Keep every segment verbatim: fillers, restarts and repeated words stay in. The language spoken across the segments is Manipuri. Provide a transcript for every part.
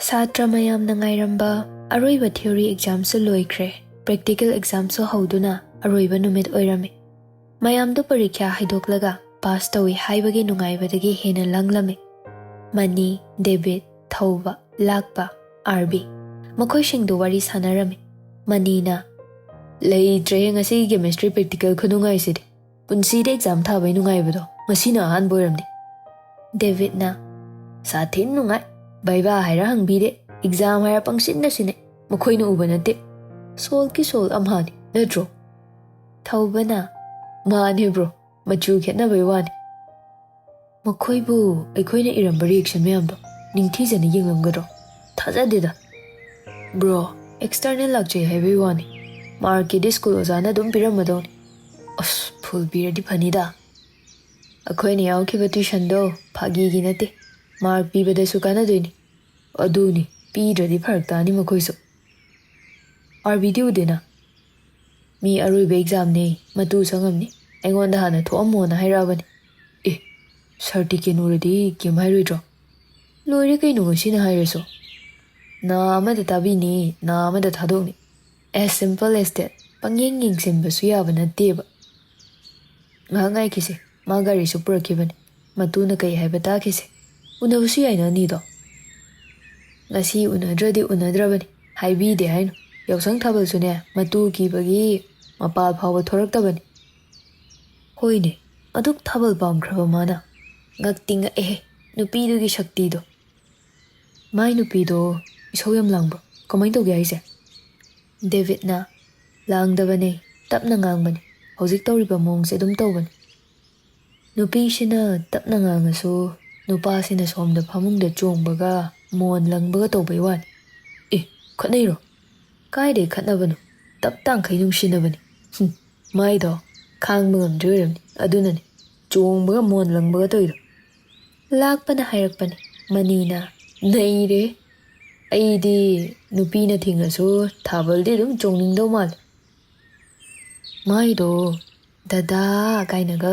ꯁꯥꯇ꯭ꯔ ꯃꯌꯥꯝꯅ ꯉꯥꯏꯔꯝꯕ ꯑꯔꯣꯏꯕ theory examꯁꯨ ꯂꯣꯏꯈ꯭ꯔꯦ꯫ Practical examꯁꯨ ꯍꯧꯗꯨꯅ ꯑꯔꯣꯏꯕ ꯅꯨꯃꯤꯠ ꯑꯣꯏꯔꯝꯃꯤ꯫ ꯃꯌꯥꯝꯗꯨ ꯄꯔꯤꯈ꯭ꯌꯥ ꯍꯥꯏꯗꯣꯛꯂꯒ ꯄꯥꯁ ꯇꯧꯏ ꯍꯥꯏꯕꯒꯤ ꯅꯨꯡꯉꯥꯏꯕꯗꯒꯤ ꯍꯦꯟꯅ ꯂꯪꯂꯝꯃꯤ꯫ ꯃꯅꯤ, ꯗꯦꯕꯤꯠ, ꯊꯧꯕ, ꯂꯥꯛꯄ, ꯑꯥꯔꯕꯤ, ꯃꯈꯣꯏꯁꯤꯡꯗꯨ ꯋꯥꯔꯤ ꯁꯥꯟꯅꯔꯝꯃꯤ꯫ ꯃꯅꯤꯅ, "ꯂꯩꯇ꯭ꯔꯦꯍꯦ ꯉꯁꯤꯒꯤ chemistry practical ꯈꯨꯅꯨꯡꯉꯥꯏꯁꯤꯗꯤ꯫ ꯄꯨꯟꯁꯤꯗ exam ꯊꯥꯕꯩ ꯅꯨꯡꯉꯥꯏꯕꯗꯣ ꯉꯁꯤꯅ ꯑꯍꯥꯟꯕ ꯑꯣꯏꯔꯝꯅꯤ꯫" ꯗꯦꯕꯤꯠꯅ, "ꯁꯥꯊꯤꯅ ꯅꯨꯡꯉꯥꯏ꯫ ꯚꯥꯏꯕꯥ ꯍꯥꯏꯔ ꯍꯪꯕꯤꯔꯦ, exam ꯍꯥꯏꯔ ꯄꯪꯁꯤꯟꯗ ꯁꯤꯟꯅꯩ꯫ ꯃꯈꯣꯏꯅ ꯎꯕ ꯅꯠꯇꯦ꯫ ꯁꯣꯜꯒꯤ ꯁꯣꯜ ꯑꯝꯍꯥꯅꯤ, ꯅꯠꯇ꯭ꯔꯣ?" ꯊꯧꯕꯅ, "ꯃꯥꯅꯦ bro, ꯃꯆꯨ ꯈꯦꯠꯅꯕꯩ ꯋꯥꯅꯤ꯫" "ꯃꯈꯣꯏꯕꯨ ꯑꯩꯈꯣꯏꯅ ꯏꯔꯝꯕ reaction ꯃꯌꯥꯝꯗꯣ ꯅꯤꯡꯊꯤꯖꯅ ꯌꯦꯡꯂꯝꯒꯗ꯭ꯔꯣ? ꯊꯥꯖꯗꯦꯗ꯫ Bro, external ꯂꯥꯛꯆꯩ ꯍꯥꯏꯕꯩ ꯋꯥꯅꯤ꯫ Markꯀꯤꯗꯤ school ꯑꯣꯖꯥꯅ ꯑꯗꯨꯝ ꯄꯤꯔꯝꯃꯗꯧꯅꯤ꯫" "ꯑꯁ, full ꯄꯤꯔꯗꯤ ꯐꯅꯤꯗ꯫ ꯑꯩꯈꯣꯏꯅ ꯌꯥꯎꯈꯤꯕ tuitionꯗꯣ ꯐꯥꯒꯤꯒꯤ ꯅꯠꯇꯦ꯫ Mark ꯄꯤꯕꯗꯁꯨ ꯀꯥꯟꯅꯗꯣꯏꯅꯤ꯫" "ꯑꯗꯨꯅꯤ, ꯄꯤꯗ꯭ꯔꯗꯤ ꯐꯔꯛ ꯇꯥꯅꯤ ꯃꯈꯣꯏꯁꯨ꯫" "ꯑꯥꯔꯕꯤꯗꯤ ꯎꯗꯦꯅ?" "ꯃꯤ ꯑꯔꯣꯏꯕ examꯅꯦ, ꯃꯇꯨ ꯁꯪꯉꯝꯅꯤ꯫ ꯑꯩꯉꯣꯟꯗ ꯍꯥꯟꯅ ꯊꯣꯛꯑꯝꯃꯣꯅ ꯍꯥꯏꯔꯛꯑꯕꯅꯤ꯫" "ꯑꯦ, certificate ꯎꯔꯗꯤ ꯀꯩꯝ ꯍꯥꯏꯔꯣꯏꯗ꯭ꯔꯣ?" "ꯂꯣꯏꯔꯦ ꯀꯩꯅꯣ ꯉꯁꯤꯅ ꯍꯥꯏꯔꯁꯨ꯫ ꯅꯥ ꯑꯃꯗ ꯇꯥꯕꯤꯅꯤ, ꯅꯥ ꯑꯃꯗ ꯊꯥꯗꯣꯛꯅꯤ꯫ As simple as that꯫ ꯄꯪꯌꯦꯡ ꯌꯦꯡꯁꯤꯟꯕꯁꯨ ꯌꯥꯕ ꯅꯠꯇꯦꯕ꯫" "ꯉꯥꯏꯍꯥꯛ ꯉꯥꯏꯈꯤꯁꯦ, ꯃꯥ ꯒꯥꯔꯤꯁꯨ ꯄꯨꯔꯛꯈꯤꯕꯅꯤ꯫ ꯃꯇꯨꯅ ꯀꯩ ꯍꯥꯏꯕ ꯇꯥꯈꯤꯁꯦ꯫ ꯎꯅꯕꯁꯨ ꯌꯥꯏꯅ ꯑꯅꯤꯗꯣ꯫" "ꯉꯁꯤ ꯎꯅꯗ꯭ꯔꯗꯤ ꯎꯅꯗ꯭ꯔꯕꯅꯤ, ꯍꯥꯏꯕꯤꯗꯦ ꯍꯥꯏꯅꯨ꯫ ꯌꯥꯎꯁꯪ ꯊꯥꯕꯜꯁꯨꯅꯦ, ꯃꯇꯨ ꯀꯤꯕꯒꯤ ꯃꯄꯥꯜ ꯐꯥꯎꯕ ꯊꯣꯔꯛꯇꯕꯅꯤ꯫" "ꯍꯣꯏꯅꯦ, ꯑꯗꯨꯛ ꯊꯥꯕꯜ ꯄꯥꯝꯈ꯭ꯔꯕ ꯃꯥꯅ꯫" ꯉꯛꯇꯤ ꯉꯛꯑꯦꯍꯦ, ꯅꯨꯄꯤꯗꯨꯒꯤ ꯁꯛꯇꯤꯗꯣ꯫ "ꯃꯥꯏ ꯅꯨꯄꯤꯗꯣ ꯏꯁꯧ ꯌꯥꯝ ꯂꯥꯡꯕ꯭ꯔꯣ? ꯀꯃꯥꯏꯅ ꯇꯧꯒꯦ ꯍꯥꯏꯁꯦ?" ꯗꯦꯕꯤꯠꯅ, "ꯂꯥꯡꯗꯕꯅꯦ, ꯇꯞꯅ ꯉꯥꯡꯕꯅꯦ꯫ ꯍꯧꯖꯤꯛ ꯇꯧꯔꯤꯕ ꯃꯑꯣꯡꯁꯦ ꯑꯗꯨꯝ ꯇꯧꯕꯅꯦ꯫" ꯅꯨꯄꯤꯁꯤꯅ ꯇꯞꯅ ꯉꯥꯡꯉꯁꯨ ꯅꯨꯄꯥꯁꯤꯅ ꯁꯣꯝꯗ ꯐꯃꯨꯡꯗ ꯆꯣꯡꯕꯒ ꯃꯣꯟ ꯂꯪꯕꯒ ꯇꯧꯕꯩ ꯋꯥꯅꯤ꯫ "ꯑꯦ, ꯈꯠꯅꯩꯔꯣ?" "ꯀꯥꯏꯗꯩ ꯈꯠꯅꯕꯅꯣ? ꯇꯞ ꯇꯥꯡꯈꯩ ꯅꯨꯡꯁꯤꯅꯕꯅꯤ꯫" "ꯍꯨꯝ, ꯃꯥꯏꯗꯣ ꯈꯥꯡꯕ ꯉꯝꯗ꯭ꯔꯤ ꯑꯣꯏꯔꯝꯅꯤ, ꯑꯗꯨꯅꯅꯤ ꯆꯣꯡꯕꯒ ꯃꯣꯟ ꯂꯪꯕꯒ ꯇꯧꯔꯤꯗꯣ꯫" ꯂꯥꯛꯄꯅ ꯍꯥꯏꯔꯛꯄꯅꯤ꯫ ꯃꯅꯤꯅ, "ꯅꯩꯔꯦ꯫ ꯑꯩꯗꯤ ꯅꯨꯄꯤꯅ ꯊꯤꯡꯉꯁꯨ ꯊꯥꯕꯜꯗꯤ ꯑꯗꯨꯝ ꯆꯣꯡꯅꯤꯡꯗꯧ ꯃꯥꯜꯂꯦ꯫" "ꯃꯥꯏꯗꯣ ꯗꯗꯥ ꯀꯥꯏꯅꯒ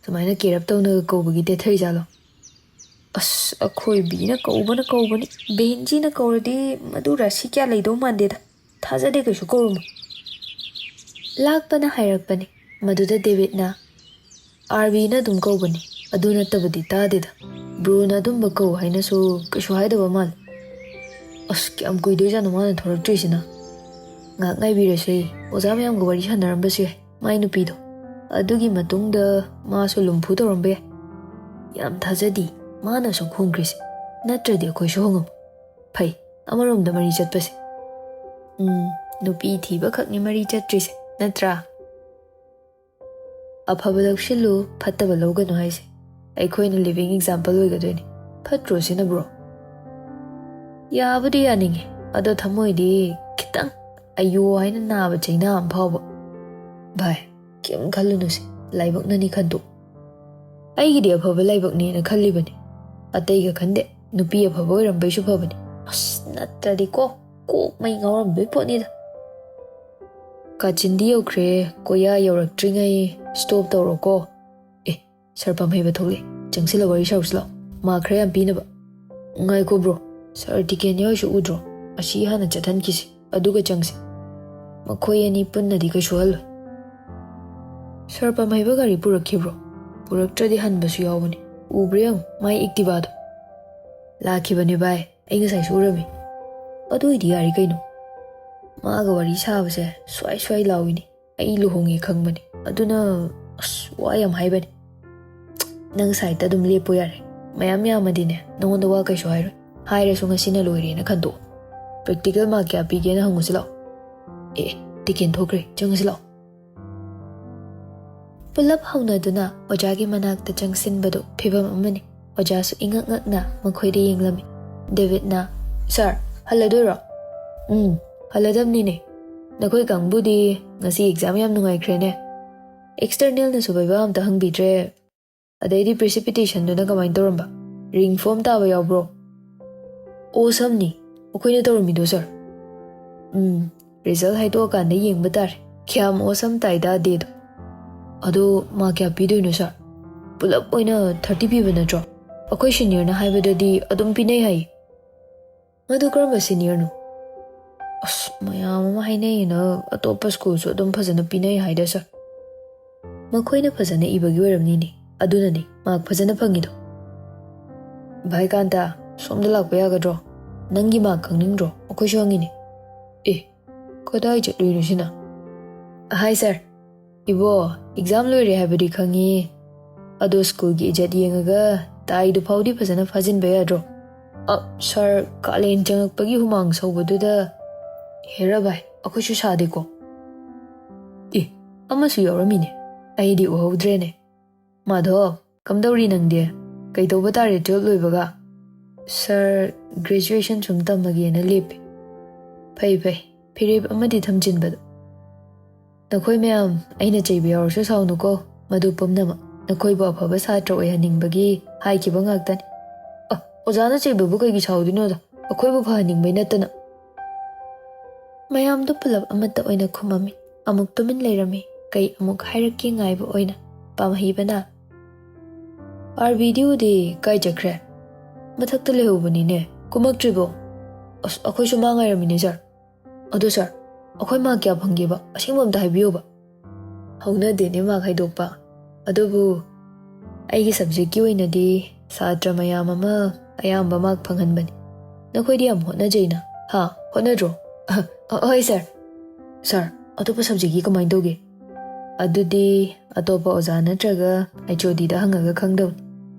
ꯁꯨꯃꯥꯏꯅ ꯀꯦꯔꯞ ꯇꯧꯅꯒ ꯀꯧꯕꯒꯤ ꯗꯦꯠ ꯊꯔꯤꯖꯥꯠꯂꯣ?" ꯑꯁ, ꯑꯩꯈꯣꯏ ꯕꯤꯅ ꯀꯧꯕꯅ ꯀꯧꯕꯅꯤ꯫ ꯕꯦꯟꯖꯤꯅ ꯀꯧꯔꯗꯤ ꯃꯗꯨ ꯔꯥꯁꯤ ꯀꯌꯥ ꯂꯩꯗꯧ ꯃꯥꯟꯗꯦꯗ꯫ ꯊꯥꯖꯗꯦ, ꯀꯩꯁꯨ ꯀꯧꯔꯝꯃꯣꯏ꯫ ꯂꯥꯛꯄꯅ ꯍꯥꯏꯔꯛꯄꯅꯤ꯫ ꯃꯗꯨꯗ ꯗꯦꯕꯤꯠꯅ, "ꯑꯥꯔꯕꯤꯅ ꯑꯗꯨꯝ ꯀꯧꯕꯅꯤ, ꯑꯗꯨ ꯅꯠꯇꯕꯗꯤ ꯇꯥꯗꯦꯗ꯫ ꯕ꯭ꯔꯣꯅ ꯑꯗꯨꯝꯕ ꯀꯧ ꯍꯥꯏꯅꯁꯨ ꯀꯩꯁꯨ ꯍꯥꯏꯗꯕ ꯃꯥꯜꯂꯦ꯫ ꯑꯁ, ꯀꯌꯥꯝ ꯀꯨꯏꯗꯣꯏꯖꯥꯠꯅꯣ ꯃꯥꯅ ꯊꯣꯔꯛꯇ꯭ꯔꯤꯁꯤꯅ?" "ꯉꯥꯏꯍꯥꯛ ꯉꯥꯏꯕꯤꯔꯁꯦ, ꯑꯣꯖꯥ ꯃꯌꯥꯝꯒ ꯋꯥꯔꯤ ꯁꯥꯟꯅꯔꯝꯕꯁꯨ ꯌꯥꯏ, ꯃꯥꯏ ꯅꯨꯄꯤꯗꯣ꯫ ꯑꯗꯨꯒꯤ ꯃꯇꯨꯡꯗ ꯃꯥꯁꯨ ꯂꯨꯝꯐꯨ ꯇꯧꯔꯝꯕ ꯌꯥꯏ꯫ ꯌꯥꯝ ꯊꯥꯖꯗꯤ, ꯃꯥꯅ ꯑꯁꯨꯛ ꯍꯣꯡꯈ꯭ꯔꯤꯁꯦ꯫ ꯅꯠꯇ꯭ꯔꯗꯤ ꯑꯩꯈꯣꯏꯁꯨ ꯍꯣꯡꯉꯝꯃꯣꯏ꯫ ꯐꯩ, ꯑꯃꯔꯣꯝꯗ ꯃꯔꯤ ꯆꯠꯄꯁꯦ꯫ ꯎꯝ, ꯅꯨꯄꯤ ꯊꯤꯕ ꯈꯛꯅꯤ ꯃꯔꯤ ꯆꯠꯇ꯭ꯔꯤꯁꯦ, ꯅꯠꯇ꯭ꯔꯥ?" "ꯑꯐꯕ ꯂꯧꯁꯤꯜꯂꯨ, ꯐꯠꯇꯕ ꯂꯧꯒꯅꯨ" ꯍꯥꯏꯁꯦ ꯑꯩꯈꯣꯏꯅ living example ꯑꯣꯏꯒꯗꯣꯏꯅꯤ꯫ ꯐꯠꯇ꯭ꯔꯣ ꯁꯤꯅ, ꯕ꯭ꯔꯣ? ꯌꯥꯕꯨꯗꯤ ꯌꯥꯅꯤꯡꯉꯤ, ꯑꯗꯣ ꯊꯃꯣꯏꯗꯤ ꯈꯤꯇꯪ ꯑꯌꯣ ꯍꯥꯏꯅ ꯅꯥꯕ ꯆꯩꯅꯥ ꯑꯃ ꯐꯥꯎꯕ꯫ ꯚꯥꯏ, ꯀꯩꯝ ꯈꯜꯂꯨꯅꯨꯁꯦ, ꯂꯥꯏꯕꯛꯅꯅꯤ ꯈꯟꯗꯣꯛ꯫ ꯑꯩꯒꯤꯗꯤ ꯑꯐꯕ ꯂꯥꯏꯕꯛꯅꯦꯅ ꯈꯜꯂꯤꯕꯅꯤ, ꯑꯇꯩꯒ ꯈꯟꯗꯦ꯫ ꯅꯨꯄꯤ ꯑꯐꯕ ꯑꯣꯏꯔꯝꯕꯩꯁꯨ ꯐꯕꯅꯤ꯫ ꯑꯁ, ꯅꯠꯇ꯭ꯔꯗꯤꯀꯣ, ꯀꯣꯛ ꯃꯩ ꯉꯥꯎꯔꯝꯗꯣꯏ ꯄꯣꯠꯅꯤꯗ꯫ ꯀꯥꯆꯤꯟꯗꯤ ꯌꯧꯈ꯭ꯔꯦ, ꯀꯣꯌꯥ ꯌꯧꯔꯛꯇ꯭ꯔꯤꯉꯩ stop ꯇꯧꯔꯣꯀꯣ꯫ ꯑꯦ, ꯁꯥꯔ ꯄꯥꯝꯍꯩꯕ ꯊꯣꯛꯂꯛꯑꯦ, ꯆꯪꯁꯤꯜꯂ ꯋꯥꯔꯤ ꯁꯥꯔꯨꯁꯤ ꯂꯥꯛꯑꯣ, ꯃꯥ ꯈꯔ ꯌꯥꯝ ꯄꯤꯅꯕ꯫ ꯉꯥꯏꯈꯣ ꯕ꯭ꯔꯣ, ꯁꯥꯔ ꯇꯤꯀꯦꯟ ꯌꯥꯎꯔꯤꯁꯨ ꯎꯗ꯭ꯔꯣ? ꯑꯁꯤ ꯍꯥꯟꯅ ꯆꯠꯍꯟꯈꯤꯁꯤ, ꯑꯗꯨꯒ ꯆꯪꯁꯤ꯫ ꯃꯈꯣꯏ ꯑꯅꯤ ꯄꯨꯟꯅꯗꯤ ꯀꯩꯁꯨ ꯍꯜꯂꯣꯏ꯫ ꯁꯥꯔ ꯄꯥꯝꯍꯩꯕ ꯒꯥꯔꯤ ꯄꯨꯔꯛꯈꯤꯕ꯭ꯔꯣ? ꯄꯨꯔꯛꯇ꯭ꯔꯗꯤ ꯍꯟꯕꯁꯨ ꯌꯥꯎꯕꯅꯤ꯫ ꯎꯕ꯭ꯔꯥ ꯌꯦꯡꯉꯨ, ꯃꯥꯏ ꯑꯦꯛꯇꯤꯚꯥꯗꯣ꯫ ꯂꯥꯛꯈꯤꯕꯅꯦ ꯚꯥꯏ, ꯑꯩ ꯉꯁꯥꯏꯁꯨ ꯎꯔꯝꯃꯤ꯫ ꯑꯗꯨ ꯑꯣꯏꯗꯤ ꯌꯥꯔꯦ ꯀꯩꯅꯣ꯫ ꯃꯥꯒ ꯋꯥꯔꯤ ꯁꯥꯕꯁꯦ ꯁ꯭ꯋꯥꯏ ꯁ꯭ꯋꯥꯏ ꯂꯥꯎꯏꯅꯦ꯫ ꯑꯩ ꯂꯨꯍꯣꯡꯉꯦ ꯈꯪꯕꯅꯤ, ꯑꯗꯨꯅ ꯑꯁ, ꯋꯥ ꯌꯥꯝ ꯍꯥꯏꯕꯅꯤ꯫ ꯅꯪ ꯁꯥꯏꯠꯇ ꯑꯗꯨꯝ ꯂꯦꯞꯄꯣ ꯌꯥꯔꯦ꯫ ꯃꯌꯥꯝ ꯌꯥꯝꯃꯗꯤꯅꯦ, ꯅꯉꯣꯟꯗ ꯋꯥ ꯀꯩꯁꯨ ꯍꯥꯏꯔꯣꯏ꯫ ꯍꯥꯏꯔꯁꯨ ꯉꯁꯤꯅ ꯂꯣꯏꯔꯦꯅ ꯈꯟꯗꯣꯛꯑꯣ꯫ ꯄ꯭ꯔꯦꯛꯇꯤꯀꯦꯜ ꯃꯥꯔꯛ ꯀꯌꯥ ꯄꯤꯒꯦꯅ ꯍꯪꯉꯨꯁꯤ ꯂꯥꯛꯑꯣ꯫ ꯑꯦ, ꯇꯤꯀꯦꯟ ꯊꯣꯛꯈ꯭ꯔꯦ, ꯆꯪꯉꯁꯤ ꯂꯥꯛꯑꯣ꯫ ꯄꯨꯂꯞ ꯍꯧꯅꯗꯨꯅ ꯑꯣꯖꯥꯒꯤ ꯃꯅꯥꯛꯇ ꯆꯪꯁꯤꯟꯕꯗꯨ ꯐꯤꯚꯝ ꯑꯃꯅꯤ꯫ ꯑꯣꯖꯥꯁꯨ ꯏꯉꯛ ꯉꯛꯅ ꯃꯈꯣꯏꯗ ꯌꯦꯡꯂꯝꯃꯤ꯫ ꯗꯦꯕꯤꯠꯅ, "ꯁꯥꯔ, ꯍꯜꯂꯗꯣꯏꯔꯣ?" "ꯎꯝ, ꯍꯜꯂꯗꯕꯅꯤꯅꯦ꯫ ꯅꯈꯣꯏ ꯀꯥꯡꯕꯨꯗꯤ ꯉꯁꯤ ꯑꯦꯛꯖꯥꯝ ꯌꯥꯝ ꯅꯨꯡꯉꯥꯏꯈ꯭ꯔꯦꯅꯦ꯫ ꯑꯦꯛꯁꯇꯔꯅꯦꯜꯅꯁꯨ ꯕꯩꯕꯥ ꯑꯝꯇ ꯍꯪꯕꯤꯗ꯭ꯔꯦ꯫ ꯑꯗꯩꯗꯤ ꯄ꯭ꯔꯤꯁꯤꯄꯤꯇꯦꯁꯟꯗꯨꯅ ꯀꯃꯥꯏꯅ ꯇꯧꯔꯝꯕ? ꯔꯤꯡ ꯐꯣꯝ ꯇꯥꯕ ꯌꯥꯎꯕ꯭ꯔꯣ?" "ꯑꯣꯁꯝꯅꯤ ꯑꯩꯈꯣꯏꯅ ꯇꯧꯔꯝꯃꯤꯗꯣ, ꯁꯥꯔ꯫" "ꯎꯝ, ꯔꯤꯖꯜ ꯍꯥꯏꯗꯣꯛꯑꯀꯥꯟꯗ ꯌꯦꯡꯕ ꯇꯥꯔꯦ꯫ ꯀꯌꯥꯝ ꯑꯣꯁꯝ ꯇꯥꯏꯗ ꯗꯦꯗꯣ꯫ ꯑꯗꯣ ꯃꯥ ꯀꯌꯥ ꯄꯤꯗꯣꯏꯅꯣ, ꯁꯥꯔ? ꯄꯨꯂꯞ ꯑꯣꯏꯅ ꯊꯥꯔꯇꯤ ꯄꯤꯕ ꯅꯠꯇ꯭ꯔꯣ?" ꯑꯩꯈꯣꯏ ꯁꯤꯅꯤꯌꯔꯅ ꯍꯥꯏꯕꯗꯗꯤ ꯑꯗꯨꯝ ꯄꯤꯅꯩ ꯍꯥꯏ꯫ ꯃꯗꯨ ꯀꯔꯝꯕ ꯁꯤꯅꯤꯌꯔꯅꯣ? ꯑꯁ, ꯃꯌꯥꯝ ꯑꯃ ꯍꯥꯏꯅꯩꯅ, ꯑꯇꯣꯞꯄ ꯁ꯭ꯀꯨꯜꯁꯨ ꯑꯗꯨꯝ ꯐꯖꯅ ꯄꯤꯅꯩ ꯍꯥꯏꯗ, ꯁꯥꯔ꯫ ꯃꯈꯣꯏꯅ ꯐꯖꯅ ꯏꯕꯒꯤ ꯑꯣꯏꯔꯝꯅꯤꯅꯦ, ꯑꯗꯨꯅꯅꯦ ꯃꯥꯔꯛ ꯐꯖꯅ ꯐꯪꯉꯤꯗꯣ꯫ ꯚꯥꯏ ꯀꯥꯟꯇ, ꯁꯣꯝꯗ ꯂꯥꯛꯄ ꯌꯥꯒꯗ꯭ꯔꯣ? ꯅꯪꯒꯤ ꯃꯥꯔꯛ ꯈꯪꯅꯤꯡꯗ꯭ꯔꯣ? ꯑꯩꯈꯣꯏꯁꯨ ꯍꯪꯉꯤꯅꯦ꯫ ꯑꯦ, ꯀꯗꯥꯏ ꯆꯠꯂꯨꯏꯅꯣ ꯁꯤꯅ? ꯍꯥꯏ ꯁꯥꯔ, ꯏꯕꯣ, ꯑꯦꯛꯖꯥꯝ ꯂꯣꯏꯔꯦ ꯍꯥꯏꯕꯗꯤ ꯈꯪꯉꯤ, ꯑꯗꯣ ꯁ꯭ꯀꯨꯜꯒꯤ ꯏꯖꯠ ꯌꯦꯡꯉꯒ ꯇꯥꯏꯗꯨ ꯐꯥꯎꯗꯤ ꯐꯖꯅ ꯐꯥꯖꯤꯟꯕ ꯌꯥꯗ꯭ꯔꯣ? ꯑ, ꯁꯥꯔ, ꯀꯥꯂꯦꯟ ꯆꯪꯉꯛꯄꯒꯤ ꯍꯨꯃꯥꯡ ꯁꯧꯕꯗꯨꯗ꯫ ꯍꯦꯔꯥ ꯚꯥꯏ, ꯑꯩꯈꯣꯏꯁꯨ ꯁꯥꯗꯦꯀꯣ꯫ ꯑꯦ, ꯑꯃꯁꯨ ꯌꯥꯎꯔꯝꯃꯤꯅꯦ, ꯑꯩꯗꯤ ꯎꯍꯧꯗ꯭ꯔꯦꯅꯦ꯫ ꯃꯥꯙꯕ, ꯀꯝꯗꯧꯔꯤ ꯅꯪꯗꯤ? ꯀꯩꯗꯧꯕ ꯇꯥꯔꯦ ꯇꯨꯌꯦꯜꯞ ꯂꯣꯏꯕꯒ? ꯁꯥꯔ, ꯒ꯭ꯔꯦꯖꯨꯑꯦꯁꯟ ꯁꯨꯝ ꯇꯝꯃꯒꯦꯅ ꯂꯦꯞꯄꯤ꯫ ꯐꯩ ꯐꯩ, ꯐꯤꯔꯦꯞ ꯑꯃꯗꯤ ꯊꯝꯖꯤꯟꯕꯗꯣ꯫ ꯅꯈꯣꯏ ꯃꯌꯥꯝ, ꯑꯩꯅ ꯆꯩꯕ ꯌꯥꯎꯔꯁꯨ ꯁꯥꯎꯅꯨꯀꯣ, ꯃꯗꯨ ꯄꯨꯝꯅꯃꯛ ꯅꯈꯣꯏꯕꯨ ꯑꯐꯕ ꯁꯥꯇ꯭ꯔ ꯑꯣꯏꯍꯟꯅꯤꯡꯕꯒꯤ ꯍꯥꯏꯈꯤꯕ ꯉꯥꯛꯇꯅꯤ꯫ ꯑ, ꯑꯣꯖꯥꯅ ꯆꯩꯕꯕꯨ ꯀꯩꯒꯤ ꯁꯥꯎꯗꯣꯏꯅꯣꯗ? ꯑꯩꯈꯣꯏꯕꯨ ꯐꯍꯟꯅꯤꯡꯕꯩ ꯅꯠꯇꯅ꯫ ꯃꯌꯥꯝꯗꯨ ꯄꯨꯂꯞ ꯑꯃꯠꯇ ꯑꯣꯏꯅ ꯈꯨꯝꯃꯝꯃꯤ꯫ ꯑꯃꯨꯛ ꯇꯨꯃꯤꯟ ꯂꯩꯔꯝꯃꯤ꯫ ꯀꯩ ꯑꯃꯨꯛ ꯍꯥꯏꯔꯛꯀꯦ ꯉꯥꯏꯕ ꯑꯣꯏꯅ ꯄꯥꯝꯍꯩꯕꯅ, "ꯑꯥꯔ ꯕꯤ ꯗꯤ ꯑꯣꯗꯤ ꯀꯥꯏ ꯆꯠꯈ꯭ꯔꯦ? ꯃꯊꯛꯇ ꯂꯩꯍꯧꯕꯅꯤꯅꯦ, ꯀꯨꯝꯃꯛꯇ꯭ꯔꯤꯕꯣ? ꯑꯁ, ꯑꯩꯈꯣꯏꯁꯨ ꯃꯥ ꯉꯥꯏꯔꯝꯃꯤꯅꯦ, ꯁꯥꯔ꯫ ꯑꯗꯣ ꯁꯥꯔ, ꯑꯩꯈꯣꯏ ꯃꯥꯔꯛ ꯀꯌꯥ ꯐꯪꯒꯦꯕ? ꯑꯁꯦꯡꯕ ꯑꯝꯇ ꯍꯥꯏꯕꯤꯌꯣꯕ꯫" ꯍꯧꯅꯗꯦꯅꯦ ꯃꯥꯔꯛ ꯍꯥꯏꯗꯣꯛꯄ꯫ ꯑꯗꯨꯕꯨ ꯑꯩꯒꯤ ꯁꯕꯖꯦꯛꯀꯤ ꯑꯣꯏꯅꯗꯤ ꯁꯥꯇ꯭ꯔ ꯃꯌꯥꯝ ꯑꯃ ꯑꯌꯥꯝꯕ ꯃꯥꯔꯛ ꯐꯪꯍꯟꯕꯅꯤ꯫ ꯅꯈꯣꯏꯗꯤ ꯌꯥꯝ ꯍꯣꯠꯅꯖꯩꯅ꯫ ꯍꯥ, ꯍꯣꯠꯅꯗ꯭ꯔꯣ? ꯑ, ꯑ, ꯍꯣꯏ ꯁꯥꯔ꯫ ꯁꯥꯔ, ꯑꯇꯣꯞꯄ ꯁꯕꯖꯦꯛꯀꯤ ꯀꯃꯥꯏꯅ ꯇꯧꯒꯦ? ꯑꯗꯨꯗꯤ ꯑꯇꯣꯞꯄ ꯑꯣꯖꯥ ꯅꯠꯇ꯭ꯔꯒ ꯑꯩꯆ ꯑꯣ ꯗꯤꯗ ꯍꯪꯉꯒ ꯈꯪꯗꯧꯅꯤ꯫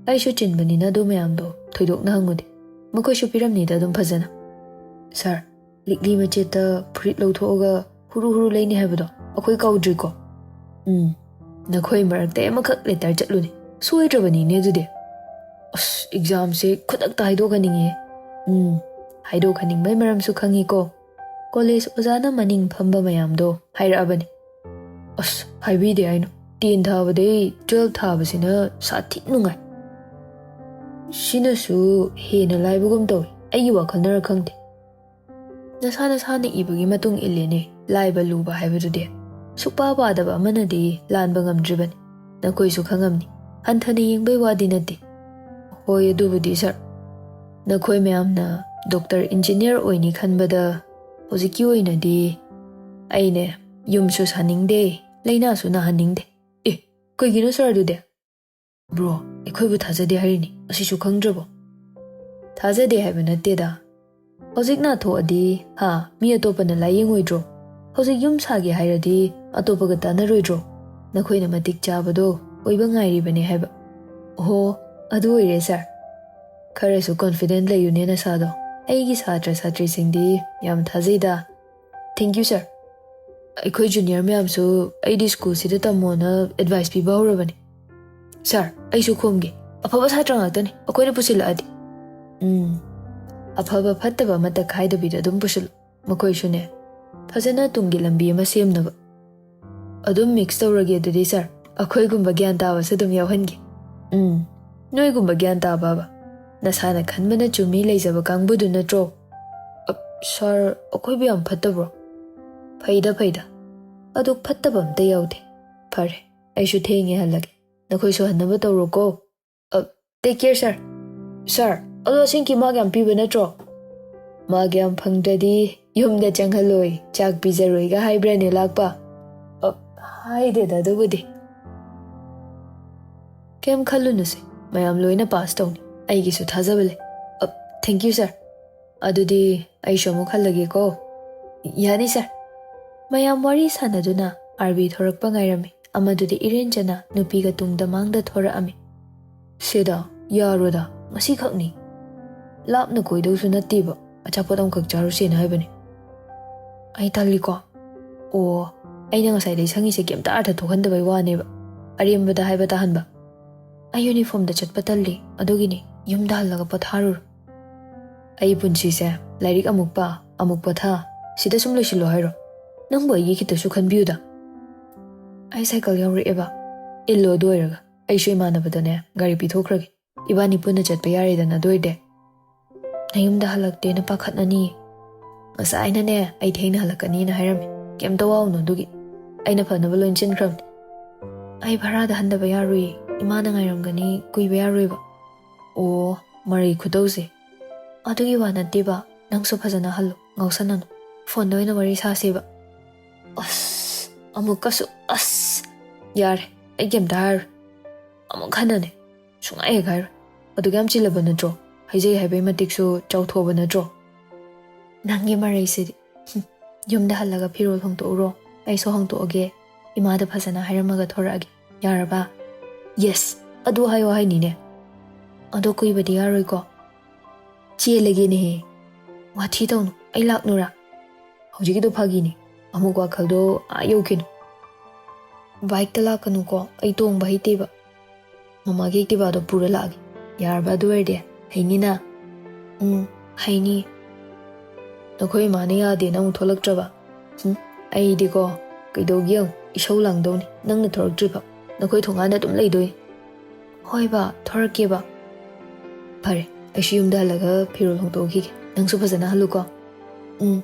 ꯑꯩꯁꯨ ꯆꯤꯟꯕꯅꯤꯅ ꯑꯗꯨ ꯃꯌꯥꯝꯗꯣ ꯊꯣꯏꯗꯣꯛꯅ ꯍꯪꯉꯨꯗꯦ꯫ ꯃꯈꯣꯏꯁꯨ ꯄꯤꯔꯝꯅꯤꯗ ꯑꯗꯨꯝ ꯐꯖꯅ꯫ ꯁꯥꯔ, ꯂꯤꯛꯂꯤ ꯃꯆꯦꯠꯇ ꯐꯨꯔꯤꯠ ꯂꯧꯊꯣꯛꯑꯒ ꯍꯨꯔꯨ ꯍꯨꯔꯨ ꯂꯩꯅꯤ ꯍꯥꯏꯕꯗꯣ ꯑꯩꯈꯣꯏ ꯀꯥꯎꯗ꯭ꯔꯤꯀꯣ? ꯎꯝ, ꯅꯈꯣꯏ ꯃꯔꯛꯇ ꯑꯃꯈꯛ ꯂꯦꯇꯔ ꯆꯠꯂꯨꯅꯤ꯫ ꯁꯣꯏꯗ꯭ꯔꯕꯅꯤꯅꯦ ꯑꯗꯨꯗꯤ꯫ ꯑꯁ, ꯑꯦꯛꯖꯥꯝꯁꯦ ꯈꯨꯗꯛꯇ ꯍꯥꯏꯗꯣꯛꯍꯟꯅꯤꯡꯉꯦ꯫ ꯎꯝ, ꯍꯥꯏꯗꯣꯛꯍꯟꯅꯤꯡꯕꯩ ꯃꯔꯝꯁꯨ ꯈꯪꯉꯤꯀꯣ꯫ ꯀꯣꯂꯦꯖ ꯑꯣꯖꯥꯅ ꯃꯅꯤꯡ ꯐꯝꯕ ꯃꯌꯥꯝꯗꯣ ꯍꯥꯏꯔꯛꯑꯕꯅꯤ꯫ ꯑꯁ, ꯍꯥꯏꯕꯤꯗꯦ ꯍꯥꯏꯅꯣ꯫ ꯇꯦꯟ ꯊꯥꯕꯗꯩ ꯇꯨꯌꯦꯜꯞ ꯊꯥꯕꯁꯤꯅ ꯁꯥꯊꯤ ꯅꯨꯡꯉꯥꯏ꯫ ꯁꯤꯅꯁꯨ ꯍꯦꯟꯅ ꯂꯥꯏꯕꯒꯨꯝ ꯇꯧꯏ, ꯑꯩꯒꯤ ꯋꯥꯈꯜꯅꯔ ꯈꯪꯗꯦ꯫ ꯅꯁꯥ ꯅꯁꯥꯅ ꯏꯕꯒꯤ ꯃꯇꯨꯡ ꯏꯜꯂꯦꯅꯦ, ꯂꯥꯏꯕ ꯂꯨꯕ ꯍꯥꯏꯕꯗꯨꯗꯤ꯫ ꯁꯨꯛꯄꯥ ꯄꯥꯗꯕ ꯑꯃꯅꯗꯤ ꯂꯥꯟꯕ ꯉꯝꯗ꯭ꯔꯤꯕꯅꯤ꯫ ꯅꯈꯣꯏꯁꯨ ꯈꯪꯉꯝꯅꯤ꯫ ꯍꯟꯊꯅ ꯌꯦꯡꯕꯩ ꯋꯥꯗꯤ ꯅꯠꯇꯦ꯫ ꯍꯣꯏ, ꯑꯗꯨꯕꯨꯗꯤ ꯁꯥꯔ꯫ ꯅꯈꯣꯏ ꯃꯌꯥꯝꯅ ꯗꯣꯛꯇꯔ, ꯏꯟꯖꯤꯅꯤꯌꯥꯔ ꯑꯣꯏꯅꯤ ꯈꯟꯕꯗ ꯍꯧꯖꯤꯛꯀꯤ ꯑꯣꯏꯅꯗꯤ ꯑꯩꯅꯦ ꯌꯨꯝꯁꯨ ꯁꯥꯅꯤꯡꯗꯦ, ꯂꯥꯏꯅꯥꯁꯨ ꯅꯥꯍꯟꯅꯤꯡꯗꯦ꯫ ꯑꯦ, ꯀꯩꯒꯤꯅꯣ ꯁꯥꯔ ꯑꯗꯨꯗꯤ? ꯕ꯭ꯔꯣ, ꯑꯩꯈꯣꯏꯕꯨ ꯊꯥꯖꯗꯦ ꯍꯥꯏꯔꯤꯅꯤ, ꯑꯁꯤꯁꯨ ꯈꯪꯗ꯭ꯔꯕꯣ? ꯊꯥꯖꯗꯦ ꯍꯥꯏꯕ ꯅꯠꯇꯦꯗ꯫ ꯍꯧꯖꯤꯛ ꯅꯥꯊꯣꯛꯑꯗꯤ, ꯍꯥ, ꯃꯤ ꯑꯇꯣꯞꯄꯅ ꯂꯥꯏꯌꯦꯡꯉꯣꯏꯗ꯭ꯔꯣ? ꯍꯧꯖꯤꯛ ꯌꯨꯝ ꯁꯥꯒꯦ ꯍꯥꯏꯔꯗꯤ ꯑꯇꯣꯞꯄꯒ ꯇꯥꯟꯅꯔꯣꯏꯗ꯭ꯔꯣ? ꯅꯈꯣꯏꯅ ꯃꯇꯤꯛ ꯆꯥꯕꯗꯣ ꯑꯣꯏꯕ ꯉꯥꯏꯔꯤꯕꯅꯦ ꯍꯥꯏꯕ꯫ ꯑꯣꯍꯣ, ꯑꯗꯨ ꯑꯣꯏꯔꯦ ꯁꯥꯔ꯫ ꯈꯔꯁꯨ ꯀꯣꯟꯐꯤꯗꯦꯟ ꯂꯩꯌꯨꯅꯦ ꯅꯁꯥꯗꯣ꯫ ꯑꯩꯒꯤ ꯁꯥꯇ꯭ꯔ ꯁꯥꯇ꯭ꯔꯤꯁꯤꯡꯗꯤ ꯌꯥꯝ ꯊꯥꯖꯩꯗ꯫ ꯊꯦꯡꯀ꯭ꯌꯨ ꯁꯥꯔ꯫ ꯑꯩꯈꯣꯏ ꯖꯨꯅꯤꯌꯔ ꯃꯌꯥꯝꯁꯨ ꯑꯩꯗꯤ ꯁ꯭ꯀꯨꯜꯁꯤꯗ ꯇꯝꯃꯣꯅ ꯑꯦꯗꯚꯥꯏꯁ ꯄꯤꯕ ꯍꯧꯔꯕꯅꯤ꯫ ꯁꯥꯔ, ꯑꯩꯁꯨ ꯈꯣꯝꯒꯦ꯫ ꯑꯐꯕ ꯁꯥꯇ꯭ꯔ ꯉꯥꯛꯇꯅꯤ ꯑꯩꯈꯣꯏꯅ ꯄꯨꯁꯤꯜꯂꯛꯑꯗꯤ꯫ ꯎꯝ, ꯑꯐꯕ ꯐꯠꯇꯕ ꯑꯃꯠꯇ ꯈꯥꯏꯗꯕꯤꯗ ꯑꯗꯨꯝ ꯄꯨꯁꯤꯜꯂꯨ꯫ ꯃꯈꯣꯏꯁꯨꯅꯦ, ꯐꯖꯅ ꯇꯨꯡꯒꯤ ꯂꯝꯕꯤ ꯑꯃ ꯁꯦꯝꯅꯕ꯫ ꯑꯗꯨꯝ ꯃꯤꯛꯁ ꯇꯧꯔꯒꯦ ꯑꯗꯨꯗꯤ ꯁꯥꯔ꯫ ꯑꯩꯈꯣꯏꯒꯨꯝꯕ ꯒ꯭ꯌꯥꯟ ꯇꯥꯕꯁꯨ ꯑꯗꯨꯝ ꯌꯥꯎꯍꯟꯒꯦ꯫ ꯎꯝ, ꯅꯣꯏꯒꯨꯝꯕ ꯒ꯭ꯌꯥꯟ ꯇꯥꯕꯕ? ꯅꯁꯥꯅ ꯈꯟꯕꯅ ꯆꯨꯝꯃꯤ ꯂꯩꯖꯕ ꯀꯥꯡꯕꯨꯗꯨ ꯅꯠꯇ꯭ꯔꯣ? ꯑ, ꯁꯥꯔ, ꯑꯩꯈꯣꯏꯕꯨ ꯌꯥꯝ ꯐꯠꯇꯕ꯭ꯔꯣ? ꯐꯩꯗ, ꯐꯩꯗ꯫ ꯑꯗꯨ ꯐꯠꯇꯕ ꯑꯝꯇ ꯌꯥꯎꯗꯦ꯫ ꯐꯔꯦ, ꯑꯩꯁꯨ ꯊꯦꯡꯉꯦ ꯍꯜꯂꯒꯦ꯫ ꯅꯈꯣꯏꯁꯨ ꯍꯟꯅꯕ ꯇꯧꯔꯣꯀꯣ꯫ ꯑ, ꯇꯦꯛ ꯀꯦꯌꯔ ꯁꯥꯔ꯫ ꯁꯥꯔ, ꯑꯗꯣ ꯑꯁꯦꯡꯀꯤ ꯃꯥꯔꯛ ꯌꯥꯝ ꯄꯤꯕ ꯅꯠꯇ꯭ꯔꯣ? ꯃꯥꯔꯛ ꯌꯥꯝ ꯐꯪꯗ꯭ꯔꯗꯤ ꯌꯨꯝꯗ ꯆꯪꯍꯜꯂꯣꯏ, ꯆꯥꯛ ꯄꯤꯖꯔꯣꯏꯒ ꯍꯥꯏꯕ꯭ꯔꯅꯦ ꯂꯥꯛꯄ? ꯑ, ꯍꯥꯏꯗꯦꯗ ꯑꯗꯨꯕꯨꯗꯤ꯫ ꯀꯩꯝ ꯈꯜꯂꯨꯅꯨꯁꯦ, ꯃꯌꯥꯝ ꯂꯣꯏꯅ ꯄꯥꯁ ꯇꯧꯅꯤ꯫ ꯑꯩꯒꯤꯁꯨ ꯊꯥꯖꯕ ꯂꯩ꯫ ꯑ, ꯊꯦꯡꯀ꯭ꯌꯨ ꯁꯥꯔ꯫ ꯑꯗꯨꯗꯤ ꯑꯩꯁꯨ ꯑꯃꯨꯛ ꯍꯜꯂꯒꯦꯀꯣ꯫ ꯌꯥꯅꯤ ꯁꯥꯔ꯫ ꯃꯌꯥꯝ ꯋꯥꯔꯤ ꯁꯥꯟꯅꯗꯨꯅ ꯑꯥꯔꯕꯤ ꯊꯣꯔꯛꯄ ꯉꯥꯏꯔꯝꯃꯤ꯫ ꯑꯃꯗꯨꯗꯤ ꯏꯔꯦꯟꯖꯅ ꯅꯨꯄꯤꯒ ꯇꯨꯡꯗ ꯃꯥꯡꯗ ꯊꯣꯔꯛꯑꯝꯃꯤ꯫ ꯁꯤꯗ ꯌꯥꯔꯣꯗ, ꯉꯁꯤꯈꯛꯅꯤ꯫ ꯂꯥꯞꯅ ꯀꯣꯏꯗꯧꯁꯨ ꯅꯠꯇꯦꯕ, ꯑꯆꯥꯄꯣꯠ ꯑꯃꯈꯛ ꯆꯥꯔꯨꯁꯦꯅ ꯍꯥꯏꯕꯅꯤ꯫ ꯑꯩ ꯇꯜꯂꯤꯀꯣ꯫ ꯑꯣ, ꯑꯩꯅ ꯉꯁꯥꯏꯗꯩ ꯁꯪꯉꯤꯁꯦ ꯀꯩꯝꯇ ꯑꯥꯔꯊ ꯊꯣꯛꯍꯟꯗꯕꯩ ꯋꯥꯅꯦꯕ꯫ ꯑꯔꯦꯝꯕꯗ ꯍꯥꯏꯕ ꯇꯥꯍꯟꯕ꯫ ꯑꯩ ꯌꯨꯅꯤꯐꯣꯔꯝꯗ ꯆꯠꯄ ꯇꯜꯂꯤ, ꯑꯗꯨꯒꯤꯅꯤ꯫ ꯌꯨꯝꯗ ꯍꯜꯂꯒ ꯄꯣꯊꯥꯔꯨꯔꯣ꯫ ꯑꯩ ꯄꯨꯟꯁꯤꯁꯦ ꯂꯥꯏꯔꯤꯛ ꯑꯃꯨꯛ ꯄꯥ, ꯑꯃꯨꯛ ꯄꯣꯊꯥ, ꯁꯤꯗ ꯁꯨꯝ ꯂꯣꯏꯁꯤꯜꯂꯣ ꯍꯥꯏꯔꯣ? ꯅꯪꯕꯨ ꯑꯩꯒꯤ ꯈꯤꯇꯁꯨ ꯈꯟꯕꯤꯌꯨꯗ꯫ ꯑꯩ ꯁꯥꯏꯀꯜ ꯌꯧꯔꯛꯑꯦꯕ꯫ ꯏꯜꯂꯣ ꯑꯗꯨ ꯑꯣꯏꯔꯒ꯫ ꯑꯩꯁꯨ ꯏꯃꯥꯟꯅꯕꯗꯅꯦ ꯒꯥꯔꯤ ꯄꯤꯊꯣꯛꯈ꯭ꯔꯒꯦ꯫ ꯏꯕꯥꯅꯤ ꯄꯨꯟꯅ ꯆꯠꯄ ꯌꯥꯔꯦꯗꯅ ꯑꯗꯨ ꯑꯣꯏꯔꯗꯤ꯫ ꯅꯌꯨꯝꯗ ꯍꯜꯂꯛꯇꯦꯅ ꯄꯥꯈꯠꯅꯅꯤꯌꯦ꯫ ꯉꯁꯥꯏꯅꯅꯦ ꯑꯩ ꯊꯦꯡꯅ ꯍꯜꯂꯛꯀꯅꯤꯅ ꯍꯥꯏꯔꯝꯃꯦ꯫ ꯀꯩꯝꯇ ꯋꯥꯎꯅꯨ ꯑꯗꯨꯒꯤ꯫ ꯑꯩꯅ ꯐꯅꯕ ꯂꯣꯏ ꯁꯤꯟꯈ꯭ꯔꯕꯅꯤ꯫ ꯑꯩ ꯚꯔꯥꯗ ꯍꯟꯗꯕ ꯌꯥꯔꯣꯏꯌꯦ꯫ ꯏꯃꯥꯅ ꯉꯥꯏꯔꯝꯒꯅꯤ, ꯀꯨꯏꯕ ꯌꯥꯔꯣꯏꯕ꯫ ꯑꯣ, ꯃꯔꯩ ꯈꯨꯇꯧꯁꯦ꯫ ꯑꯗꯨꯒꯤ ꯋꯥ ꯅꯠꯇꯦꯕ, ꯅꯪꯁꯨ ꯐꯖꯅ ꯍꯜꯂꯨ, ꯉꯥꯎꯁꯟꯅꯅꯨ꯫ ꯐꯣꯟꯗ ꯑꯣꯏꯅ ꯋꯥꯔꯤ ꯁꯥꯁꯦꯕ꯫ ꯑꯁ, ꯑꯃꯨꯛꯀꯁꯨ ꯑꯁ꯫ ꯌꯥꯔꯦ, ꯑꯩ ꯀꯩꯝꯇ ꯍꯥꯏꯔꯣꯏ꯫ ꯑꯃꯨꯛ ꯍꯟꯅꯅꯦ, ꯁꯨꯡꯍꯥꯏ ꯍꯦꯛ ꯍꯥꯏꯔꯣꯏ꯫ ꯑꯗꯨꯛ ꯌꯥꯝ ꯆꯤꯜꯂꯕ ꯅꯠꯇ꯭ꯔꯣ? ꯍꯥꯏꯖꯩ ꯍꯥꯏꯕꯩ ꯃꯇꯤꯛꯁꯨ ꯆꯥꯎꯊꯣꯛꯑꯕ ꯅꯠꯇ꯭ꯔꯣ? ꯅꯪꯒꯤ ꯃꯔꯩꯁꯤꯗꯤ꯫ ꯍꯨꯝ, ꯌꯨꯝꯗ ꯍꯜꯂꯒ ꯐꯤꯔꯣꯜ ꯍꯣꯡꯗꯣꯛꯎꯔꯣ, ꯑꯩꯁꯨ ꯍꯣꯡꯗꯣꯛꯑꯒꯦ꯫ ꯏꯃꯥꯗ ꯐꯖꯅ ꯍꯥꯏꯔꯝꯃꯒ ꯊꯣꯔꯛꯑꯒꯦ꯫ ꯌꯥꯔꯕ? ꯌꯦꯁ, ꯑꯗꯨ ꯍꯥꯏꯌꯣ ꯍꯥꯏꯅꯤꯅꯦ꯫ ꯑꯗꯣ ꯀꯨꯏꯕꯗꯤ ꯌꯥꯔꯣꯏꯀꯣ? ꯆꯦꯜꯂꯒꯦꯅꯦꯍꯦ꯫ ꯋꯥꯊꯤ ꯇꯧꯅꯨ, ꯑꯩ ꯂꯥꯛꯅꯨꯔꯥ? ꯍꯧꯖꯤꯛꯀꯤꯗꯣ ꯐꯥꯒꯤꯅꯤ, ꯑꯃꯨꯛ ꯋꯥꯈꯜꯗꯣ ꯑꯥ ꯌꯧꯈꯤꯅꯨ꯫ ꯕꯥꯏꯛꯇ ꯂꯥꯛꯀꯅꯨꯀꯣ, ꯑꯩ ꯇꯣꯡꯕ ꯍꯩꯇꯦꯕ꯫ ꯃꯃꯥꯒꯤ ꯑꯦꯛꯇꯤꯚꯥꯗꯣ ꯄꯨꯔ ꯂꯥꯛꯑꯒꯦ꯫ ꯌꯥꯔꯕ ꯑꯗꯨ ꯑꯣꯏꯔꯗꯤ? ꯍꯩꯅꯤꯅ? ꯎꯝ, ꯍꯩꯅꯤ꯫ ꯅꯈꯣꯏ ꯏꯃꯥꯅ ꯌꯥꯗꯦꯅ ꯑꯃꯨꯛ ꯊꯣꯛꯂꯛꯇ꯭ꯔꯕ? ꯎꯝ, ꯑꯩꯗꯤꯀꯣ, ꯀꯩꯗꯧꯒꯦ ꯌꯦꯡꯉꯨ, ꯏꯁꯧ ꯂꯥꯡꯗꯧꯅꯤ, ꯅꯪꯅ ꯊꯣꯛꯂꯛꯇ꯭ꯔꯤꯐꯥꯎ꯫ ꯅꯈꯣꯏ ꯊꯣꯡꯒꯥꯟꯗ ꯑꯗꯨꯝ ꯂꯩꯗꯣꯏꯅꯤ꯫ ꯍꯣꯏ ꯕꯥ, ꯊꯣꯔꯛꯀꯦꯕ꯫ ꯐꯔꯦ, ꯑꯩꯁꯨ ꯌꯨꯝꯗ ꯍꯜꯂꯒ ꯐꯤꯔꯣꯜ ꯍꯣꯡꯗꯣꯛꯈꯤꯒꯦ꯫ ꯅꯪꯁꯨ ꯐꯖꯅ ꯍꯜꯂꯨꯀꯣ꯫ ꯎꯝ꯫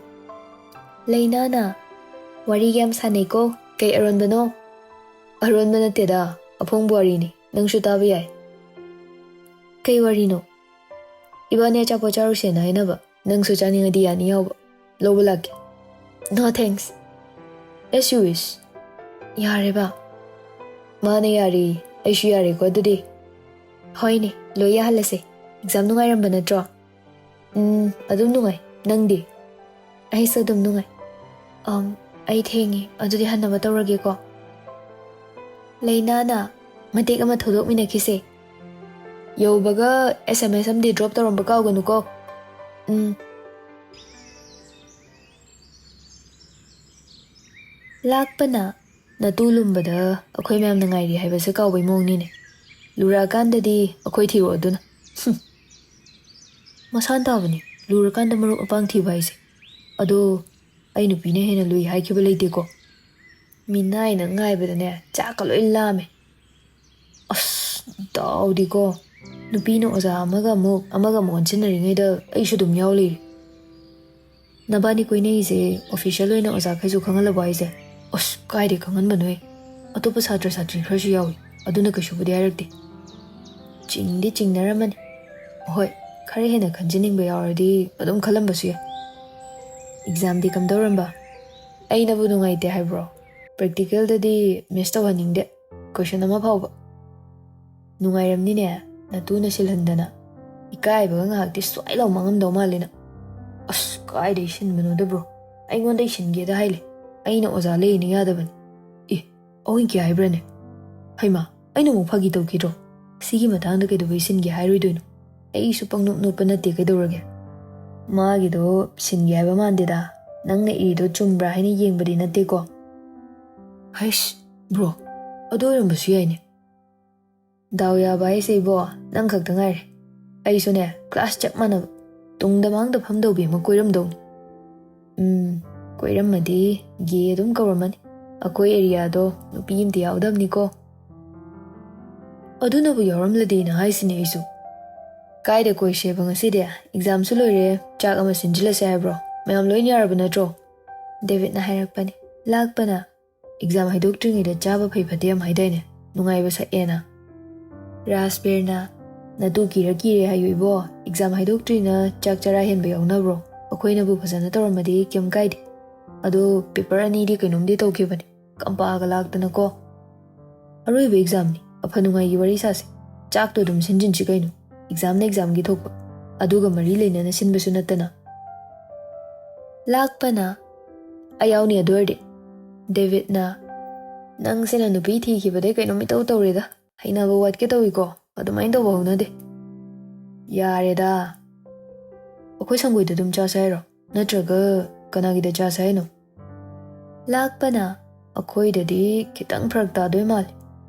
ꯂꯩꯅꯥꯅ ꯋꯥꯔꯤꯒ ꯌꯥꯝ ꯁꯥꯟꯅꯩꯀꯣ꯫ ꯀꯩ ꯑꯔꯣꯟꯕꯅꯣ? ꯑꯔꯣꯟꯕ ꯅꯠꯇꯦꯗ, ꯑꯐꯣꯡꯕ ꯋꯥꯔꯤꯅꯤ꯫ ꯅꯪꯁꯨ ꯇꯥꯕ ꯌꯥꯏ꯫ ꯀꯩ ꯋꯥꯔꯤꯅꯣ? ꯏꯕꯥꯅꯤ ꯑꯆꯥꯄꯣꯠ ꯆꯥꯔꯨꯁꯦꯅ ꯍꯥꯏꯅꯕ꯫ ꯅꯪꯁꯨ ꯆꯥꯅꯤꯡꯉꯗꯤ ꯌꯥꯅꯤ ꯌꯥꯎꯕ꯫ ꯂꯧꯕ ꯂꯥꯛꯀꯦ꯫ No thanks. As you wish. ꯌꯥꯔꯦꯕ꯫ ꯃꯥꯅ ꯌꯥꯔꯦ, ꯑꯩꯁꯨ ꯌꯥꯔꯦꯀꯣ ꯑꯗꯨꯗꯤ꯫ ꯍꯣꯏꯅꯦ, ꯂꯣꯏ ꯌꯥꯍꯜꯂꯁꯦ꯫ ꯑꯦꯛꯖꯥꯝ ꯅꯨꯡꯉꯥꯏꯔꯝꯕ ꯅꯠꯇ꯭ꯔꯣ? ꯎꯝ, ꯑꯗꯨꯝ ꯅꯨꯡꯉꯥꯏ꯫ ꯅꯪꯗꯤ? ꯑꯩꯁꯨ ꯑꯗꯨꯝ ꯅꯨꯡꯉꯥꯏ꯫ ꯑꯝ, ꯑꯩ ꯊꯦꯡꯉꯦ, ꯑꯗꯨꯗꯤ ꯍꯟꯅꯕ ꯇꯧꯔꯒꯦꯀꯣ꯫ ꯂꯩꯅꯥꯅ ꯃꯇꯦꯛ ꯑꯃ ꯊꯧꯗꯣꯛꯃꯤꯟꯅꯈꯤꯁꯦ꯫ ꯌꯧꯕꯒ ꯑꯦꯁ ꯑꯦꯝ ꯑꯦꯁ ꯑꯃꯗꯤ ꯗ꯭ꯔꯣꯞ ꯇꯧꯔꯝꯕ ꯀꯥꯎꯒꯅꯨꯀꯣ꯫ ꯎꯝ꯫ ꯂꯥꯛꯄꯅ ꯅꯇꯨ ꯂꯨꯝꯕꯗ ꯑꯩꯈꯣꯏ ꯃꯌꯥꯝꯅ ꯉꯥꯏꯔꯤ ꯍꯥꯏꯕꯁꯦ ꯀꯥꯎꯕꯩ ꯃꯑꯣꯡꯅꯤꯅꯦ꯫ ꯂꯨꯔꯛꯑꯀꯥꯟꯗꯗꯤ ꯑꯩꯈꯣꯏ ꯊꯤꯔꯣ ꯑꯗꯨꯅ꯫ ꯍꯨꯝ꯫ ꯃꯁꯥꯟ ꯇꯥꯕꯅꯤ ꯂꯨꯔꯀꯥꯟꯗ ꯃꯔꯨꯞ ꯃꯄꯥꯡ ꯊꯤꯕ ꯍꯥꯏꯁꯦ꯫ ꯑꯗꯣ ꯑꯩ ꯅꯨꯄꯤꯅ ꯍꯦꯟꯅ ꯂꯨꯏ ꯍꯥꯏꯈꯤꯕ ꯂꯩꯇꯦꯀꯣ꯫ ꯃꯤꯅꯥꯏꯅ ꯉꯥꯏꯕꯗꯅꯦ ꯆꯥꯛꯀ ꯂꯣꯏ ꯂꯥꯝꯃꯦ꯫ ꯑꯁ, ꯗꯥꯎꯗꯤꯀꯣ, ꯅꯨꯄꯤꯅ ꯑꯣꯖꯥ ꯑꯃꯒ ꯑꯃꯨꯛ, ꯑꯃꯒ ꯑꯃꯨꯛ ꯑꯣꯟꯁꯤꯟꯅꯔꯤꯉꯩꯗ ꯑꯩꯁꯨ ꯑꯗꯨꯝ ꯌꯥꯎ ꯂꯩꯔꯦ꯫ ꯅꯕꯥꯅꯤ ꯀꯣꯏꯅꯩꯁꯦ ꯑꯣꯐꯤꯁꯤꯌꯦꯜ ꯑꯣꯏꯅ ꯑꯣꯖꯥꯈꯩꯁꯨ ꯈꯪꯍꯜꯂꯕꯣ ꯍꯥꯏꯁꯦ? ꯑꯁ, ꯀꯥꯏꯗꯩ ꯈꯪꯍꯟꯕꯅꯣꯍꯦ? ꯑꯇꯣꯞꯄ ꯁꯥꯇ꯭ꯔ ꯁꯥꯇ꯭ꯔꯤ ꯈꯔꯁꯨ ꯌꯥꯎꯏ, ꯑꯗꯨꯅ ꯀꯩꯁꯨꯕꯨꯗꯤ ꯍꯥꯏꯔꯛꯇꯦ꯫ ꯆꯤꯡꯗꯤ ꯆꯤꯡꯅꯔꯝꯃꯅꯤ꯫ ꯍꯣꯏ, ꯈꯔ ꯍꯦꯟꯅ ꯈꯟꯖꯅꯤꯡꯕ ꯌꯥꯎꯔꯗꯤ ꯑꯗꯨꯝ ꯈꯜꯂꯝꯕꯁꯨ ꯌꯥꯏ꯫ ꯑꯦꯛꯖꯥꯝꯗꯤ ꯀꯝꯗꯧꯔꯝꯕ? ꯑꯩꯅꯕꯨ ꯅꯨꯡꯉꯥꯏꯇꯦ ꯍꯥꯏꯕ꯭ꯔꯣ? ꯄ꯭ꯔꯦꯛꯇꯤꯀꯦꯜꯗꯗꯤ ꯃꯤꯁ ꯇꯧꯍꯟꯅꯤꯡꯗꯦ, ꯀꯣꯏꯁꯟ ꯑꯃ ꯐꯥꯎꯕ꯫ ꯅꯨꯡꯉꯥꯏꯔꯝꯅꯤꯅꯦ, ꯅꯇꯨꯅ ꯁꯤꯜꯍꯟꯗꯅ꯫ ꯏꯀꯥꯏꯕꯒ ꯉꯥꯏꯍꯥꯛꯇꯤ ꯁ꯭ꯋꯥꯏ ꯂꯥꯎ ꯃꯥꯡꯉꯝꯗꯧ ꯃꯥꯜꯂꯦ ꯅꯪ꯫ ꯑꯁ, ꯀꯥꯏꯗꯩ ꯁꯤꯟꯕꯅꯣꯗ ꯕ꯭ꯔꯣ, ꯑꯩꯉꯣꯟꯗꯩ ꯁꯤꯟꯒꯦꯗ ꯍꯥꯏꯂꯦ꯫ ꯑꯩꯅ ꯑꯣꯖꯥ ꯂꯩꯌꯦꯅ ꯌꯥꯗꯕꯅꯤ꯫ ꯑꯦ, ꯑꯍꯣꯏ ꯀꯌꯥ ꯍꯥꯏꯕ꯭ꯔꯅꯦ? ꯍꯩꯃꯥ, ꯑꯩꯅ ꯑꯃꯨꯛ ꯐꯥꯒꯤ ꯇꯧꯈꯤꯗ꯭ꯔꯣ? ꯁꯤꯒꯤ ꯃꯇꯥꯡꯗ ꯀꯩꯗꯧꯕꯩ ꯁꯤꯟꯒꯦ ꯍꯥꯏꯔꯣꯏꯗꯣꯏꯅꯣ? ꯑꯩꯁꯨ ꯄꯪꯅꯣꯛ ꯅꯣꯛꯄ ꯅꯠꯇꯦ, ꯀꯩꯗꯧꯔꯒꯦ? ꯃꯥꯒꯤꯗꯣ ꯁꯤꯟꯒꯦ ꯍꯥꯏꯕ ꯃꯥꯟꯗꯦꯗ, ꯅꯪꯅ ꯏꯔꯤꯗꯣ ꯆꯨꯝꯕ꯭ꯔꯥ ꯍꯥꯏꯅ ꯌꯦꯡꯕꯗꯤ ꯅꯠꯇꯦꯀꯣ꯫ ꯍꯩꯁ, ꯕ꯭ꯔꯣ, ꯑꯗꯨ ꯑꯣꯏꯔꯝꯕꯁꯨ ꯌꯥꯏꯅꯦ꯫ ꯗꯥꯎ ꯌꯥꯕ ꯍꯥꯏꯁꯦ ꯏꯕꯣ, ꯅꯪ ꯈꯛꯇ ꯉꯥꯏꯔꯦ꯫ ꯑꯩꯁꯨꯅꯦ, ꯀ꯭ꯂꯥꯁ ꯆꯞ ꯃꯥꯟꯅꯕ, ꯇꯨꯡꯗ ꯃꯥꯡꯗ ꯐꯝꯗꯧꯕꯤ ꯑꯃ ꯀꯣꯏꯔꯝꯗꯧꯅꯤ꯫ ꯎꯝ, ꯀꯣꯏꯔꯝꯃꯗꯤ ꯒꯦ ꯑꯗꯨꯝ ꯀꯧꯔꯝꯃꯅꯤ꯫ ꯑꯩꯈꯣꯏ ꯑꯦꯔꯤꯌꯥꯗꯣ ꯅꯨꯄꯤ ꯑꯝꯇ ꯌꯥꯎꯗꯕꯅꯤꯀꯣ꯫ ꯑꯗꯨꯅꯕꯨ ꯌꯥꯎꯔꯝꯂꯗꯤꯅ ꯍꯥꯏꯁꯤꯅꯦ ꯑꯩꯁꯨ꯫ ꯀꯥꯏꯗ ꯀꯣꯏꯁꯦꯕ ꯉꯁꯤꯗꯤ? ꯑꯦꯛꯖꯥꯝꯁꯨ ꯂꯣꯏꯔꯦ, ꯆꯥꯛ ꯑꯃ ꯁꯤꯟꯖꯤꯜꯂꯁꯦ ꯍꯥꯏꯕ꯭ꯔꯣ? ꯃꯌꯥꯝ ꯂꯣꯏꯅ ꯌꯥꯔꯕ ꯅꯠꯇ꯭ꯔꯣ? ꯗꯦꯕꯤꯠꯅ ꯍꯥꯏꯔꯛꯄꯅꯤ꯫ ꯂꯥꯛꯄꯅ, "ꯑꯦꯛꯖꯥꯝ ꯍꯥꯏꯗꯣꯛꯇ꯭ꯔꯤꯉꯩꯗ ꯆꯥꯕ ꯐꯩ ꯐꯠꯇꯦ ꯌꯥꯝ ꯍꯥꯏꯗꯥꯏꯅꯦ, ꯅꯨꯡꯉꯥꯏꯕ ꯁꯛꯑꯦꯅ?" ꯔꯥꯖꯕꯤꯔꯅ, "ꯅꯇꯨ ꯀꯤꯔ ꯀꯤꯔꯦ ꯍꯥꯏꯌꯨ ꯏꯕꯣ, ꯑꯦꯛꯖꯥꯝ ꯍꯥꯏꯗꯣꯛꯇ꯭ꯔꯤꯅ ꯆꯥꯛ ꯆꯔꯥ ꯍꯦꯟꯕ ꯌꯥꯎꯅꯕ꯭ꯔꯣ? ꯑꯩꯈꯣꯏꯅꯕꯨ ꯐꯖꯅ ꯇꯧꯔꯝꯃꯗꯤ ꯀꯩꯝ ꯀꯥꯏꯗꯦ꯫ ꯑꯗꯣ ꯄꯦꯄꯔ ꯑꯅꯤꯗꯤ ꯀꯩꯅꯣꯝꯗꯤ ꯇꯧꯈꯤꯕꯅꯦ, ꯀꯝꯄꯥꯒ ꯂꯥꯛꯇꯅꯀꯣ꯫ ꯑꯔꯣꯏꯕ ꯑꯦꯛꯖꯥꯝꯅꯤ, ꯑꯐ ꯅꯨꯡꯉꯥꯏꯒꯤ ꯋꯥꯔꯤ ꯁꯥꯁꯦ꯫ ꯆꯥꯛꯇꯣ ꯑꯗꯨꯝ ꯁꯤꯟꯖꯤꯟꯁꯤ ꯀꯩꯅꯣ, ꯑꯦꯛꯖꯥꯝꯅ ꯑꯦꯛꯖꯥꯝꯒꯤ ꯊꯣꯛꯄ, ꯑꯗꯨꯒ ꯃꯔꯤ ꯂꯩꯅꯅ ꯁꯤꯟꯕꯁꯨ ꯅꯠꯇꯅ꯫" ꯂꯥꯛꯄꯅ, "ꯑꯩ ꯌꯥꯎꯅꯤ ꯑꯗꯨ ꯑꯣꯏꯔꯗꯤ꯫" ꯗꯦꯕꯤꯠꯅ, "ꯅꯪꯁꯤꯅ ꯅꯨꯄꯤ ꯊꯤꯈꯤꯕꯗꯩ ꯀꯩꯅꯣꯝ ꯏꯇꯧ ꯇꯧꯔꯦꯗ, ꯍꯩꯅꯕ ꯋꯥꯠꯀꯦ ꯇꯧꯏꯀꯣ, ꯑꯗꯨꯃꯥꯏꯅ ꯇꯧꯕ ꯍꯧꯅꯗꯦ꯫" "ꯌꯥꯔꯦꯗ, ꯑꯩꯈꯣꯏ ꯁꯪꯒꯣꯏꯗ ꯑꯗꯨꯝ ꯆꯥꯁꯦ ꯍꯥꯏꯔꯣ, ꯅꯠꯇ꯭ꯔꯒ ꯀꯅꯥꯒꯤꯗ ꯆꯥꯁꯦ ꯍꯥꯏꯅꯣ?" ꯂꯥꯛꯄꯅ, "ꯑꯩꯈꯣꯏꯗꯗꯤ ꯈꯤꯇꯪ ꯐꯔꯛ ꯇꯥꯗꯣꯏ ꯃꯥꯜꯂꯦ꯫"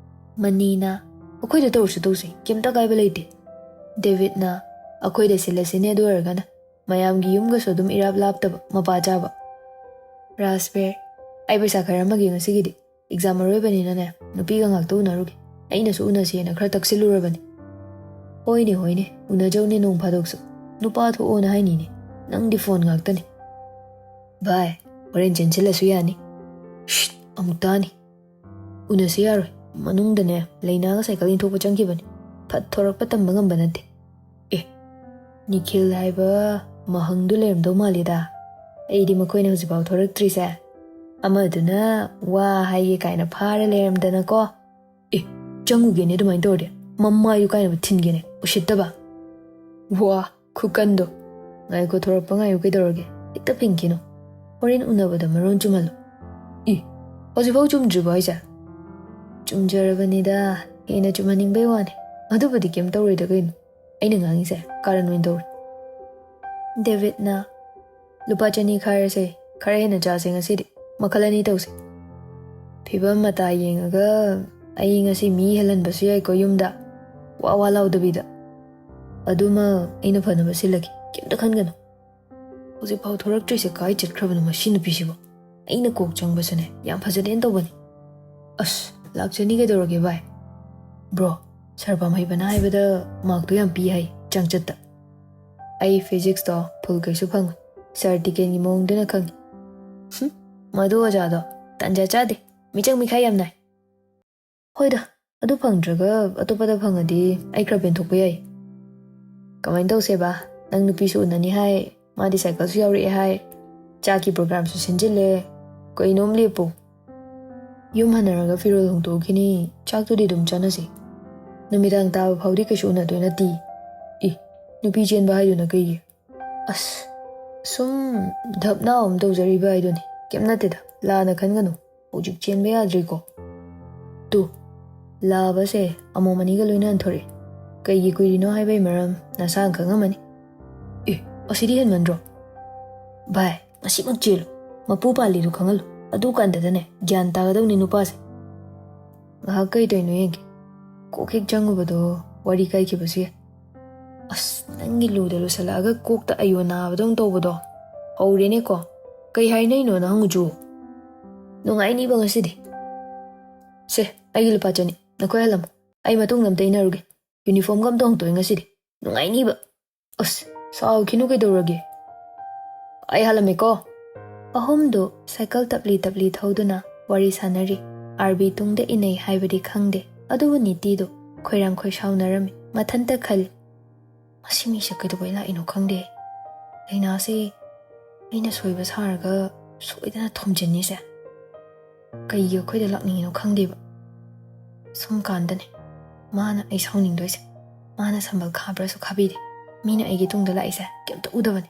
ꯃꯅꯤꯅ, "ꯑꯩꯈꯣꯏꯗ ꯇꯧꯔꯁꯨ ꯇꯧꯁꯦ, ꯀꯩꯝꯇ ꯀꯥꯏꯕ ꯂꯩꯇꯦ꯫" ꯗꯦꯕꯤꯠꯅ, "ꯑꯩꯈꯣꯏꯗ ꯁꯤꯜꯂꯁꯤꯅꯦ ꯑꯗꯨ ꯑꯣꯏꯔꯒꯅ, ꯃꯌꯥꯝꯒꯤ ꯌꯨꯝꯒꯁꯨ ꯑꯗꯨꯝ ꯏꯔꯥꯞ ꯂꯥꯞꯇꯕ, ꯃꯄꯥ ꯆꯥꯕ꯫" ꯔꯥꯖꯕꯤꯔ, "ꯑꯩ ꯄꯩꯁꯥ ꯈꯥꯏꯔꯝꯃꯒꯦ ꯉꯁꯤꯒꯤꯗꯤ, ꯑꯦꯛꯖꯥꯝ ꯑꯔꯣꯏꯕꯅꯤꯅꯅꯦ, ꯅꯨꯄꯤꯒ ꯉꯥꯛꯇ ꯎꯅꯔꯨꯒꯦ, ꯑꯩꯅꯁꯨ ꯎꯅꯁꯦꯅ ꯈꯔ ꯇꯛꯁꯤꯜꯂꯨꯔꯕꯅꯤ꯫" "ꯍꯣꯏꯅꯦ ꯍꯣꯏꯅꯦ, ꯎꯅꯖꯧꯅꯦ ꯅꯣꯡ ꯐꯥꯗꯣꯛꯁꯨ, ꯅꯨꯄꯥ ꯊꯣꯛꯑꯣꯅ ꯍꯥꯏꯅꯤꯅꯦ, ꯅꯪꯗꯤ ꯐꯣꯟ ꯉꯥꯛꯇꯅꯤ꯫" "ꯚꯥꯏ, ꯍꯣꯔꯦꯟ ꯆꯦꯟꯁꯤꯜꯂꯁꯨ ꯌꯥꯅꯤ꯫" "ꯁꯤꯠ, ꯑꯃꯨꯛꯇꯥꯅꯤ꯫ ꯎꯅꯁꯤ ꯌꯥꯔꯣꯏ, ꯃꯅꯨꯡꯗꯅꯦ ꯂꯩꯅꯥꯒ ꯁꯥꯏꯀꯜ ꯏꯟꯊꯣꯛꯄ ꯆꯪꯈꯤꯕꯅꯤ, ꯐꯠ ꯊꯣꯔꯛꯄ ꯇꯝꯕ ꯉꯝꯕ ꯅꯠꯇꯦ꯫ ꯑꯦ, ꯅꯤꯈꯤꯜ ꯍꯥꯏꯕ ꯃꯍꯪꯗꯨ ꯂꯩꯔꯝꯗꯧ ꯃꯥꯜꯂꯤꯗ꯫ ꯑꯩꯗꯤ ꯃꯈꯣꯏꯅ ꯍꯧꯖꯤꯛꯐꯥꯎ ꯊꯣꯔꯛꯇ꯭ꯔꯤꯁꯦ꯫ ꯑꯃꯗꯨꯅ ꯋꯥ ꯍꯥꯏꯒꯦ ꯀꯥꯏꯅ ꯐꯥꯔ ꯂꯩꯔꯝꯗꯅꯀꯣ꯫ ꯑꯦ, ꯆꯪꯉꯨꯒꯦꯅꯦ ꯑꯗꯨꯃꯥꯏꯅ ꯇꯧꯔꯗꯤ꯫ ꯃꯃꯥꯏꯗꯨ ꯀꯥꯏꯅꯕ ꯊꯤꯟꯒꯦꯅꯦ, ꯎꯁꯤꯠꯇꯕ꯫ ꯋꯥ ꯈꯨꯀꯟꯗꯣ꯫ ꯉꯥꯏꯈꯣ, ꯊꯣꯔꯛꯄ ꯉꯥꯏꯌꯨ, ꯀꯩꯗꯧꯔꯒꯦ? ꯍꯦꯛꯇ ꯐꯤꯡꯈꯤꯅꯨ꯫ ꯍꯣꯔꯦꯟ ꯎꯅꯕꯗ ꯃꯔꯣꯟ ꯆꯨꯝꯍꯜꯂꯨ꯫ ꯏ, ꯍꯧꯖꯤꯛꯐꯥꯎ ꯆꯨꯝꯗ꯭ꯔꯤꯕꯣ ꯍꯥꯏꯁꯦ? ꯆꯨꯝꯖꯔꯕꯅꯤꯗ, ꯍꯦꯟꯅ ꯆꯨꯝꯍꯟꯅꯤꯡꯕꯩ ꯋꯥꯅꯤ꯫ ꯑꯗꯨꯕꯨꯗꯤ ꯀꯩꯝ ꯇꯧꯔꯣꯏꯗ ꯀꯩꯅꯣ꯫ ꯑꯩꯅ ꯉꯥꯡꯉꯤꯁꯦ ꯀꯥꯔꯟ ꯑꯣꯏꯅ ꯇꯧꯔꯦ꯫ ꯗꯦꯕꯤꯠꯅ, "ꯂꯨꯄꯥ ꯆꯅꯤ ꯈꯥꯏꯔꯁꯦ, ꯈꯔ ꯍꯦꯟꯅ ꯆꯥꯁꯦ ꯉꯁꯤꯗꯤ, ꯃꯈꯜ ꯑꯅꯤ ꯇꯧꯁꯦ꯫ ꯐꯤꯕꯝ ꯃꯇꯥ ꯌꯦꯡꯉꯒ ꯑꯩ ꯉꯁꯤ ꯃꯤ ꯍꯦꯜꯍꯟꯕꯁꯨ ꯌꯥꯏꯀꯣ ꯌꯨꯝꯗ, ꯋꯥ ꯋꯥ ꯂꯥꯎꯗꯕꯤꯗ꯫ ꯑꯗꯨꯃ ꯑꯩꯅ ꯐꯅꯕ ꯁꯤꯜꯂꯒꯦ, ꯀꯩꯝꯇ ꯈꯟꯒꯅꯨ꯫ ꯍꯧꯖꯤꯛꯐꯥꯎ ꯊꯣꯔꯛꯇ꯭ꯔꯤꯁꯦ ꯀꯥꯏ ꯆꯠꯈ꯭ꯔꯕꯅꯣ ꯃꯁꯤ ꯅꯨꯄꯤꯁꯤꯕꯣ? ꯑꯩꯅ ꯀꯣꯛ ꯆꯪꯕꯁꯨꯅꯦ ꯌꯥꯝ ꯐꯖꯗꯦꯅ ꯇꯧꯕꯅꯤ꯫ ꯑꯁ, ꯂꯥꯛꯆꯅꯤ ꯀꯩꯗꯧꯔꯒꯦ ꯚꯥꯏ? ꯕ꯭ꯔꯣ, ꯁꯥꯔ ꯄꯥꯝꯍꯩꯕꯅ ꯍꯥꯏꯕꯗ ꯃꯥꯔꯛꯇꯣ ꯌꯥꯝ ꯄꯤ ꯍꯥꯏ ꯆꯥꯡꯆꯠꯇ꯫ ꯑꯩ ꯐꯤꯖꯤꯛꯁꯇꯣ ꯐꯨꯜ ꯀꯩꯁꯨ ꯐꯪꯉꯣꯏ, ꯁꯥꯔ ꯇꯤꯀꯦꯟꯒꯤ ꯃꯑꯣꯡꯗꯨꯅ ꯈꯪꯉꯤ꯫ ꯍꯨꯝ, ꯃꯗꯨ ꯑꯣꯖꯥꯗꯣ ꯇꯥꯟꯖꯥ ꯆꯥꯗꯦ, ꯃꯤꯆꯪ ꯃꯤꯈꯥꯏ ꯌꯥꯝ ꯅꯥꯏ꯫ ꯍꯣꯏꯗ, ꯑꯗꯨ ꯐꯪꯗ꯭ꯔꯒ ꯑꯇꯣꯞꯄꯗ ꯐꯪꯉꯗꯤ ꯑꯩ ꯈꯔ ꯄꯦꯟꯊꯣꯛꯄ ꯌꯥꯏ꯫ ꯀꯃꯥꯏꯅ ꯇꯧꯁꯦꯕ? ꯅꯪ ꯅꯨꯄꯤꯁꯨ ꯎꯅꯅꯤ ꯍꯥꯏ, ꯃꯥꯗꯤ ꯁꯥꯏꯀꯜꯁꯨ ꯌꯥꯎꯔꯛꯑꯦ ꯍꯥꯏ, ꯆꯥꯛꯀꯤ ꯄ꯭ꯔꯣꯒ꯭ꯔꯥꯝꯁꯨ ꯁꯤꯟꯖꯤꯜꯂꯦ꯫ ꯀꯩꯅꯣꯝ ꯂꯦꯞꯄꯨ꯫ ꯌꯨꯝ ꯍꯟꯅꯔꯒ ꯐꯤꯔꯣꯜ ꯍꯣꯡꯗꯣꯛꯈꯤꯅꯤ, ꯆꯥꯛꯇꯨꯗꯤ ꯑꯗꯨꯝ ꯆꯥꯅꯁꯤ꯫ ꯅꯨꯃꯤꯗꯥꯡ ꯇꯥꯕ ꯐꯥꯎꯗꯤ ꯀꯩꯁꯨ ꯎꯅꯗꯣꯏ ꯅꯠꯇꯦ꯫ ꯏ, ꯅꯨꯄꯤ ꯆꯦꯟꯕ ꯍꯥꯏꯗꯨꯅ ꯀꯩꯒꯤ? ꯑꯁ, ꯁꯨꯝ ꯙꯞꯅꯥ ꯑꯃ ꯇꯧꯖꯔꯤꯕ ꯍꯥꯏꯗꯨꯅꯤ, ꯀꯩꯝ ꯅꯠꯇꯦꯗ, ꯂꯥꯟꯅ ꯈꯟꯒꯅꯨ꯫ ꯍꯧꯖꯤꯛ ꯆꯦꯟꯕ ꯌꯥꯗ꯭ꯔꯤꯀꯣ꯫ ꯇꯨ, ꯂꯥꯕꯁꯦ ꯑꯃꯣꯝ ꯑꯅꯤꯒ ꯂꯣꯏꯅꯅ ꯊꯣꯔꯛꯑꯦ꯫ ꯀꯩꯒꯤ ꯀꯨꯏꯔꯤꯅꯣ ꯍꯥꯏꯕꯒꯤ ꯃꯔꯝ ꯅꯁꯥꯅ ꯈꯪꯉꯝꯃꯅꯤ꯫ ꯑꯦ, ꯑꯁꯤꯗꯤ ꯍꯦꯟꯃꯟꯗ꯭ꯔꯣ? ꯚꯥꯏ, ꯉꯁꯤꯃꯛ ꯆꯦꯜꯂꯨ꯫ ꯃꯄꯨ ꯄꯥꯜꯂꯤꯗꯨ ꯈꯪꯍꯜꯂꯨ꯫ ꯑꯗꯨ ꯀꯥꯟꯗꯗꯅꯦ ꯒ꯭ꯌꯥꯟ ꯇꯥꯒꯗꯧꯅꯤ ꯅꯨꯄꯥꯁꯦ꯫ ꯉꯥꯏꯍꯥꯛ ꯀꯩ ꯇꯧꯔꯤꯅꯣ ꯌꯦꯡꯒꯦ꯫ ꯀꯣꯛ ꯍꯦꯛ ꯆꯪꯉꯨꯕꯗꯣ ꯋꯥꯔꯤ ꯀꯥꯏꯈꯤꯕꯁꯨ ꯌꯥꯏ꯫ ꯑꯁ, ꯅꯪꯒꯤ ꯂꯨꯗ ꯂꯨꯁꯜꯂꯛꯑꯒ ꯀꯣꯛꯇ ꯑꯌꯣ ꯅꯥꯕꯗꯧꯅ ꯇꯧꯕꯗꯣ ꯍꯧꯔꯦꯅꯦꯀꯣ꯫ ꯀꯩ ꯍꯥꯏꯅꯩꯅꯣꯅ ꯍꯪꯉꯨ ꯆꯨ꯫ ꯅꯨꯡꯉꯥꯏꯅꯤꯕ ꯉꯁꯤꯗꯤ꯫ ꯁꯦ, ꯑꯩꯒꯤ ꯂꯨꯄꯥ ꯆꯅꯤ꯫ ꯅꯈꯣꯏ ꯍꯜꯂꯝꯃꯣ꯫ ꯑꯩ ꯃꯇꯨꯡꯗ ꯑꯝꯇ ꯏꯟꯅꯔꯨꯒꯦ꯫ ꯌꯨꯅꯤꯐꯣꯔꯝꯒ ꯑꯝꯇ ꯍꯣꯡꯇꯣꯛꯑꯦ ꯉꯁꯤꯗꯤ꯫ ꯅꯨꯡꯉꯥꯏꯅꯤꯕ꯫ ꯑꯁ, ꯁꯥꯎꯈꯤꯅꯨ ꯀꯩꯗꯧꯔꯒꯦ? ꯑꯩ ꯍꯜꯂꯝꯃꯦꯀꯣ꯫ ꯑꯍꯨꯝꯗꯨ ꯁꯥꯏꯀꯜ ꯇꯞꯂꯤ ꯇꯞꯂꯤ ꯊꯧꯗꯨꯅ ꯋꯥꯔꯤ ꯁꯥꯟꯅꯔꯤ꯫ ꯑꯥꯔꯕꯤ ꯇꯨꯡꯗ ꯏꯟꯅꯩ ꯍꯥꯏꯕꯗꯤ ꯈꯪꯗꯦ, ꯑꯗꯨꯕꯨ ꯅꯤꯇꯤꯗꯨ ꯈꯣꯏꯔꯥꯡ ꯈꯣꯏ ꯁꯥꯎꯅꯔꯝꯃꯤ꯫ ꯃꯊꯟꯇ ꯈꯜꯂꯤ, "ꯃꯁꯤ ꯃꯤꯁꯦ ꯀꯩꯗꯧꯕꯩ ꯂꯥꯛꯏꯅꯣ ꯈꯪꯗꯦ꯫ ꯂꯥꯏꯅꯥꯁꯦ ꯑꯩꯅ ꯁꯣꯏꯕ ꯁꯥꯔꯒ ꯁꯣꯏꯗꯅ ꯊꯣꯝꯖꯤꯟꯅꯤꯁꯦ꯫ ꯀꯩꯒꯤ ꯑꯩꯈꯣꯏꯗ ꯂꯥꯛꯅꯤꯡꯉꯤꯅꯣ ꯈꯪꯗꯦꯕ꯫" ꯁꯨꯝ ꯀꯥꯟꯗꯅꯦ ꯃꯥꯅ ꯑꯩ ꯁꯥꯎꯅꯤꯡꯗꯣꯏꯁꯦ꯫ ꯃꯥꯅ ꯁꯝꯕꯜ ꯈꯥꯕ꯭ꯔꯁꯨ ꯈꯥꯕꯤꯗꯦ꯫ ꯃꯤꯅ ꯑꯩꯒꯤ ꯇꯨꯡꯗ ꯂꯥꯛꯏꯁꯦ ꯀꯩꯝꯇ ꯎꯗꯕꯅꯤ꯫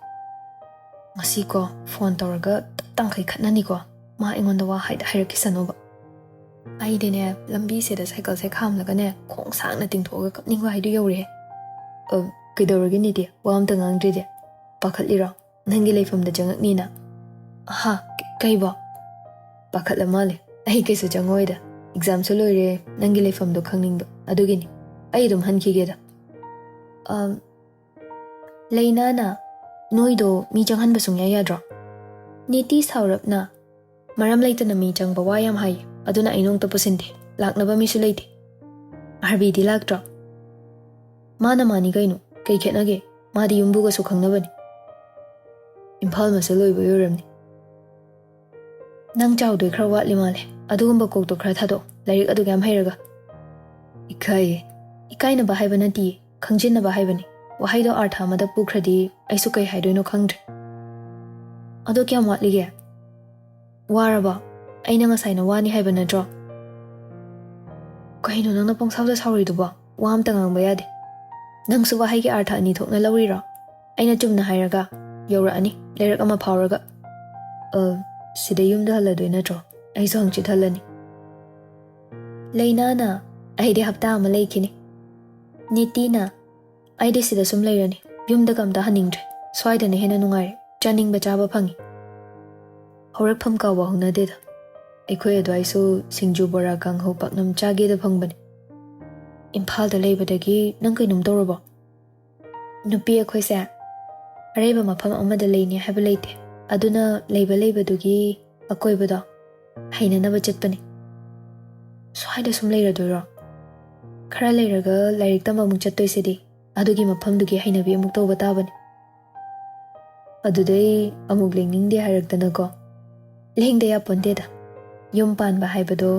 ꯉꯁꯤꯀꯣ ꯐꯣꯟ ꯇꯧꯔꯒ ꯇꯞ ꯇꯥꯡꯈꯩ ꯈꯠꯅꯅꯤꯀꯣ꯫ ꯃꯥ ꯑꯩꯉꯣꯟꯗ ꯋꯥ ꯍꯥꯏꯗ ꯍꯥꯏꯔꯛꯈꯤꯁꯅꯣꯕ꯫ ꯑꯩꯗꯤꯅꯦ ꯂꯝꯕꯤꯁꯤꯗ ꯁꯥꯏꯀꯜꯁꯦ ꯈꯥꯝꯂꯒꯅꯦ ꯈꯣꯡ ꯁꯥꯡꯅ ꯇꯤꯡꯊꯣꯛꯑꯒ ꯀꯞꯅꯤꯡꯕ ꯍꯥꯏꯗꯨ ꯌꯧꯔꯦ꯫ "ꯑ, ꯀꯩꯗꯧꯔꯒꯦ ꯅꯤꯇꯤ? ꯋꯥ ꯑꯝꯇ ꯉꯥꯡꯗ꯭ꯔꯤꯗꯤ? ꯄꯥꯈꯠꯂꯤꯔꯣ? ꯅꯪꯒꯤ ꯂꯩꯐꯝꯗ ꯆꯪꯉꯛꯅꯤꯅ?" "ꯑꯍꯥ, ꯀ-, ꯀꯩꯕꯣ?" "ꯄꯥꯈꯠꯂ ꯃꯥꯜꯂꯦ꯫ ꯑꯩ ꯀꯩꯁꯨ ꯆꯪꯉꯣꯏꯗ꯫ ꯑꯦꯛꯖꯥꯝꯁꯨ ꯂꯣꯏꯔꯦ, ꯅꯪꯒꯤ ꯂꯩꯐꯝꯗꯣ ꯈꯪꯅꯤꯡꯕ ꯑꯗꯨꯒꯤꯅꯤ꯫ ꯑꯩ ꯑꯗꯨꯝ ꯍꯟꯈꯤꯒꯦꯗ꯫" "ꯑꯝ, ꯂꯩꯅꯥꯅ ꯅꯣꯏꯗꯣ ꯃꯤ ꯆꯪꯍꯟꯕ ꯁꯨꯡꯌꯥ ꯌꯥꯗ꯭ꯔꯣ?" ꯅꯤꯇꯤ ꯁꯥꯎꯔꯞꯅ, "ꯃꯔꯝ ꯂꯩꯇꯅ ꯃꯤ ꯆꯪꯕ ꯋꯥ ꯌꯥꯝ ꯍꯥꯏꯌꯦ, ꯑꯗꯨꯅ ꯑꯩ ꯅꯣꯡꯇ ꯄꯨꯁꯤꯟꯗꯦ꯫ ꯂꯥꯛꯅꯕ ꯃꯤꯁꯨ ꯂꯩꯇꯦ꯫" "ꯑꯥꯔꯕꯤꯗꯤ ꯂꯥꯛꯇ꯭ꯔꯣ?" "ꯃꯥꯅ ꯃꯥꯅꯤ ꯀꯩꯅꯣ, ꯀꯩ ꯈꯦꯠꯅꯒꯦ? ꯃꯥꯗꯤ ꯌꯨꯝꯕꯨꯒꯁꯨ ꯈꯪꯅꯕꯅꯤ꯫ ꯏꯝꯐꯥꯜ ꯃꯆꯜ ꯑꯣꯏꯕꯩ ꯑꯣꯏꯔꯝꯅꯤ꯫" "ꯅꯪ ꯆꯥꯎꯗꯣꯏ ꯈꯔ ꯋꯥꯠꯂꯤ ꯃꯥꯜꯂꯦ꯫ ꯑꯗꯨꯒꯨꯝꯕ ꯀꯣꯛꯇꯣ ꯈꯔ ꯊꯥꯗꯣꯛꯑꯣ, ꯂꯥꯏꯔꯤꯛ ꯑꯗꯨꯛ ꯌꯥꯝ ꯍꯩꯔꯒ꯫" "ꯏꯀꯥꯏꯌꯦ꯫" "ꯏꯀꯥꯏꯅꯕ ꯍꯥꯏꯕ ꯅꯠꯇꯤꯌꯦ, ꯈꯪꯖꯤꯟꯅꯕ ꯍꯥꯏꯕꯅꯤ꯫ ꯋꯥꯍꯩꯗꯣ ꯑꯥꯔꯊ ꯑꯃꯗ ꯄꯨꯈ꯭ꯔꯗꯤ ꯑꯩꯁꯨ ꯀꯩ ꯍꯥꯏꯗꯣꯏꯅꯣ ꯈꯪꯗ꯭ꯔꯦ꯫" "ꯑꯗꯣ ꯀꯌꯥꯝ ꯋꯥꯠꯂꯤꯒꯦ? ꯋꯥꯔꯕꯣ? ꯑꯩꯅ ꯉꯁꯥꯏꯅ ꯋꯥꯅꯤ ꯍꯥꯏꯕ ꯅꯠꯇ꯭ꯔꯣ?" "ꯀꯩꯅꯣ ꯅꯪꯅ ꯄꯪꯁꯥꯎꯗ ꯁꯥꯎꯔꯤꯗꯨꯕꯣ? ꯋꯥ ꯑꯝꯇ ꯉꯥꯡꯕ ꯌꯥꯗꯦ꯫" "ꯅꯪꯁꯨ ꯋꯥꯍꯩꯒꯤ ꯑꯥꯔꯊ ꯑꯅꯤ ꯊꯣꯛꯅ ꯂꯧꯔꯤꯔꯣ? ꯑꯩꯅ ꯆꯨꯝꯅ ꯍꯥꯏꯔꯒ ꯌꯧꯔꯛꯑꯅꯤ ꯂꯩꯔꯛ ꯑꯃ ꯐꯥꯎꯔꯒ꯫" "ꯑ, ꯁꯤꯗ ꯌꯨꯝꯗ ꯍꯜꯂꯗꯣꯏ ꯅꯠꯇ꯭ꯔꯣ? ꯑꯩꯁꯨ ꯍꯪꯆꯤꯠ ꯍꯜꯂꯅꯤ꯫" ꯂꯩꯅꯥꯅ, "ꯑꯩꯗꯤ ꯍꯞꯇꯥ ꯑꯃ ꯂꯩꯈꯤꯅꯤ꯫" ꯅꯤꯇꯤꯅ, "ꯑꯩꯗꯤ ꯁꯤꯗ ꯁꯨꯝ ꯂꯩꯔꯅꯤ꯫ ꯌꯨꯝꯗꯒ ꯑꯝꯇ ꯍꯟꯅꯤꯡꯗ꯭ꯔꯦ꯫ ꯁ꯭ꯋꯥꯏꯗꯅ ꯍꯦꯟꯅ ꯅꯨꯡꯉꯥꯏꯔꯦ꯫ ꯆꯥꯅꯤꯡꯕ ꯆꯥꯕ ꯐꯪꯉꯤ꯫" "ꯍꯧꯔꯛꯐꯝ ꯀꯥꯎꯕ ꯍꯧꯅꯗꯦꯗ꯫ ꯑꯩꯈꯣꯏ ꯑꯗꯨꯋꯥꯏꯁꯨ ꯁꯤꯡꯖꯨ, ꯕꯣꯔꯥ, ꯀꯥꯡꯍꯧ, ꯄꯥꯛꯅꯝ ꯆꯥꯒꯦꯗ ꯐꯪꯕꯅꯦ꯫ ꯏꯝꯐꯥꯜꯗ ꯂꯩꯕꯗꯒꯤ ꯅꯪ ꯀꯩꯅꯣꯝ ꯇꯧꯔꯕꯣ?" "ꯅꯨꯄꯤ ꯑꯩꯈꯣꯏꯁꯦ ꯑꯔꯩꯕ ꯃꯐꯝ ꯑꯃꯗ ꯂꯩꯅꯤ ꯍꯥꯏꯕ ꯂꯩꯇꯦ꯫ ꯑꯗꯨꯅ ꯂꯩꯕ ꯂꯩꯕꯗꯨꯒꯤ ꯑꯀꯣꯏꯕꯗꯣ ꯍꯩꯅꯅꯕ ꯆꯠꯄꯅꯤ꯫" "ꯁ꯭ꯋꯥꯏꯗ ꯁꯨꯝ ꯂꯩꯔꯗꯣꯏꯔꯣ? ꯈꯔ ꯂꯩꯔꯒ ꯂꯥꯏꯔꯤꯛ ꯇꯝꯕ ꯑꯃꯨꯛ ꯆꯠꯇꯣꯏꯁꯤꯗꯤ꯫ ꯑꯗꯨꯒꯤ ꯃꯐꯝꯗꯨꯒꯤ ꯍꯩꯅꯕꯤ ꯑꯃꯨꯛ ꯇꯧꯕ ꯇꯥꯕꯅꯤ꯫" "ꯑꯗꯨꯗꯩ ꯑꯃꯨꯛ ꯂꯦꯡꯅꯤꯡꯗꯦ ꯍꯥꯏꯔꯛꯇꯅꯀꯣ꯫" "ꯂꯦꯡꯗ ꯌꯥꯄꯣꯟꯇꯦꯗ꯫ ꯌꯨꯝ ꯄꯥꯟꯕ ꯍꯥꯏꯕꯗꯣ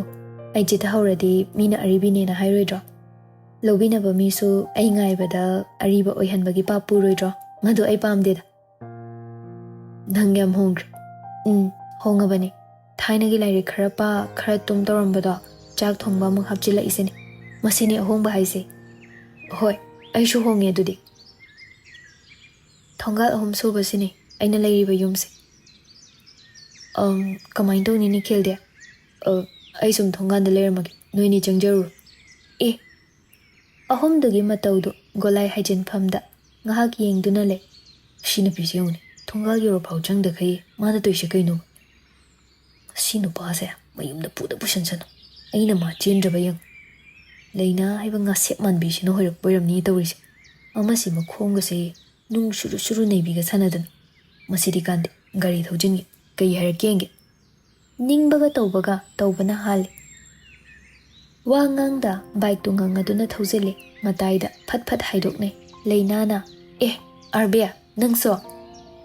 ꯑꯩ ꯆꯤꯠꯊꯍꯧꯔꯗꯤ ꯃꯤꯅ ꯑꯔꯤꯕꯤꯅꯦꯅ ꯍꯥꯏꯔꯣꯏꯗ꯭ꯔꯣ?" ꯂꯧꯕꯤꯅꯕ ꯃꯤꯁꯨ ꯑꯩ ꯉꯥꯏꯕꯗ ꯑꯔꯤꯕ ꯑꯣꯏꯍꯟꯕꯒꯤ ꯄꯥꯞ ꯄꯨꯔꯣꯏꯗ꯭ꯔꯣ? ꯃꯗꯨ ꯑꯩ ꯄꯥꯝꯗꯦꯗ꯫ ꯅꯪ ꯌꯥꯝ ꯍꯣꯡꯈ꯭ꯔꯦ꯫ ꯎꯝ, ꯍꯣꯡꯉꯕꯅꯤ꯫ ꯊꯥꯏꯅꯒꯤ ꯂꯥꯏꯔꯤꯛ ꯈꯔ ꯄꯥ, ꯈꯔ ꯇꯨꯝ ꯇꯧꯔꯝꯕꯗꯣ ꯆꯥꯛ ꯊꯣꯡꯕ ꯑꯃꯨꯛ ꯍꯥꯞꯆꯤꯜꯂꯛꯏꯁꯤꯅꯤ꯫ ꯃꯁꯤꯅꯤ ꯑꯍꯣꯡꯕ ꯍꯥꯏꯁꯦ꯫ ꯍꯣꯏ, ꯑꯩꯁꯨ ꯍꯣꯡꯉꯦ ꯑꯗꯨꯗꯤ꯫ ꯊꯣꯡꯒꯥꯜ ꯑꯍꯨꯝ ꯁꯨꯕꯁꯤꯅꯤ ꯑꯩꯅ ꯂꯩꯔꯤꯕ ꯌꯨꯝꯁꯦ꯫ ꯑꯝ, ꯀꯃꯥꯏꯅ ꯇꯧꯅꯤ ꯅꯤꯈꯤꯜꯗꯤ? ꯑ, ꯑꯩ ꯁꯨꯝ ꯊꯣꯡꯒꯥꯟꯗ ꯂꯩꯔꯝꯃꯒꯦ, ꯅꯣꯏꯅꯤ ꯆꯪꯖꯔꯨꯔꯣ꯫ ꯑꯦ, ꯑꯍꯨꯝꯗꯨꯒꯤ ꯃꯇꯧꯗꯨ ꯒꯣꯂꯥꯏ ꯍꯥꯏꯖꯤꯟꯐꯝꯗ ꯉꯥꯏꯍꯥꯛ ꯌꯦꯡꯗꯨꯅ ꯂꯩ꯫ ꯁꯤ ꯅꯨꯄꯤꯁꯦ ꯌꯦꯡꯉꯨꯅꯦ, ꯊꯣꯡꯒꯥꯜ ꯌꯧꯔꯐꯥꯎ ꯆꯪꯗꯈꯩ ꯃꯥꯅ ꯇꯧꯔꯤꯁꯦ ꯀꯩꯅꯣ? ꯁꯤ ꯅꯨꯄꯥꯁꯦ ꯃꯌꯨꯝꯗ ꯄꯨꯗ ꯄꯨꯁꯟꯁꯅꯨ꯫ ꯑꯩꯅ ꯃꯥ ꯆꯦꯟꯗ꯭ꯔꯕ ꯌꯦꯡꯉꯨ꯫ ꯂꯩꯅꯥ ꯍꯥꯏꯕ ꯉꯥꯁꯦꯞ ꯃꯥꯟꯕꯤꯁꯤꯅ ꯑꯣꯏꯔꯛꯄ ꯑꯣꯏꯔꯝꯅꯤ ꯇꯧꯔꯤꯁꯦ꯫ ꯑꯃꯁꯤ ꯃꯈꯣꯡꯒꯁꯦ ꯅꯨꯡ ꯁꯨꯔꯨ ꯁꯨꯔꯨ ꯅꯩꯕꯤꯒ ꯁꯥꯟꯅꯗꯅ꯫ ꯃꯁꯤꯗꯤ ꯀꯥꯟꯗꯦ, ꯒꯥꯔꯤ ꯊꯧꯖꯤꯟꯒꯦ, ꯀꯩ ꯍꯥꯏꯔꯛꯀꯦ ꯌꯦꯡꯒꯦ꯫ ꯅꯤꯡꯕꯒ ꯇꯧꯕꯒ ꯇꯧꯕꯅ ꯍꯥꯜꯂꯤ꯫ ꯋꯥ ꯉꯥꯡꯗ ꯕꯥꯏꯛꯇꯨ ꯉꯪꯉꯗꯨꯅ ꯊꯧꯖꯤꯜꯂꯤ꯫ ꯃꯇꯥꯏꯗ ꯐꯠ ꯐꯠ ꯍꯥꯏꯗꯣꯛꯅꯩ꯫ ꯂꯩꯅꯥꯅ, "ꯑꯦ, ꯑꯥꯔꯕꯤꯌꯥ, ꯅꯪꯁꯣ?"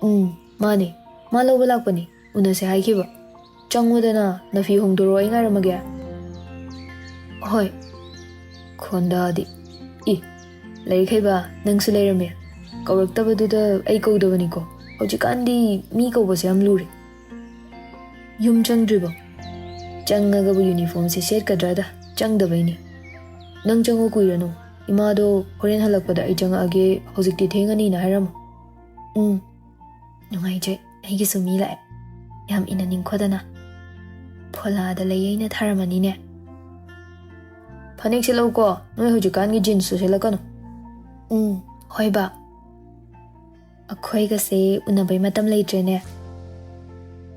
"ꯎꯝ, ꯃꯥꯅꯦ꯫ ꯃꯥ ꯂꯧꯕ ꯂꯥꯛꯄꯅꯤ꯫ ꯎꯅꯁꯦ ꯍꯥꯏꯈꯤꯕ꯫ ꯆꯪꯉꯣꯗꯅ, ꯅꯐꯤ ꯍꯣꯡꯗꯣꯔꯛꯑꯣ, ꯑꯩ ꯉꯥꯏꯔꯝꯃꯒꯦ꯫" "ꯍꯣꯏ꯫" ꯈꯣꯟꯗꯥꯗꯤ꯫ "ꯏ, ꯂꯥꯏꯔꯤꯛ ꯍꯩꯕ, ꯅꯪꯁꯨ ꯂꯩꯔꯝꯃꯦ꯫ ꯀꯧꯔꯛꯇꯕꯗꯨꯗ ꯑꯩ ꯀꯧꯗꯕꯅꯤꯀꯣ꯫ ꯍꯧꯖꯤꯛꯀꯥꯟꯗꯤ ꯃꯤ ꯀꯧꯕꯁꯦ ꯌꯥꯝ ꯂꯨꯔꯦ꯫" "ꯌꯨꯝ ꯆꯪꯗ꯭ꯔꯤꯕꯣ?" "ꯆꯪꯉꯒꯕꯨ ꯌꯨꯅꯤꯐꯣꯔꯝꯁꯦ ꯁꯦꯠꯀꯗ꯭ꯔꯥꯗ ꯆꯪꯗꯕꯩꯅꯤ꯫ ꯅꯪ ꯆꯪꯉꯣ, ꯀꯨꯏꯔꯅꯨ꯫ ꯏꯃꯥꯗꯣ ꯍꯣꯔꯦꯟ ꯍꯜꯂꯛꯄꯗ ꯑꯩ ꯆꯪꯉꯛꯑꯒꯦ, ꯍꯧꯖꯤꯛꯇꯤ ꯊꯦꯡꯉꯅꯤꯅ ꯍꯥꯏꯔꯝꯃꯣ꯫" "ꯎꯝ꯫ ꯅꯨꯡꯉꯥꯏꯖꯩ, ꯑꯩꯒꯤꯁꯨ ꯃꯤ ꯂꯥꯛꯑꯦ꯫ ꯌꯥꯝ ꯏꯟꯅꯅꯤꯡꯈꯣꯗꯅ꯫ ꯐꯣꯂꯥꯗ ꯂꯩꯌꯩꯅ ꯊꯥꯔꯝꯃꯅꯤꯅꯦ꯫" "ꯐꯅꯦꯛ ꯁꯦꯠꯂꯛꯎꯀꯣ, ꯅꯣꯏ ꯍꯧꯖꯤꯛꯀꯥꯟꯒꯤ ꯖꯤꯟꯁꯇꯨ ꯁꯦꯠꯂꯛꯀꯅꯨ꯫" "ꯎꯝ, ꯍꯣꯏ ꯕꯥ꯫" "ꯑꯩꯈꯣꯏꯒꯁꯦ ꯎꯅꯕꯩ ꯃꯇꯝ ꯂꯩꯇ꯭ꯔꯦꯅꯦ꯫"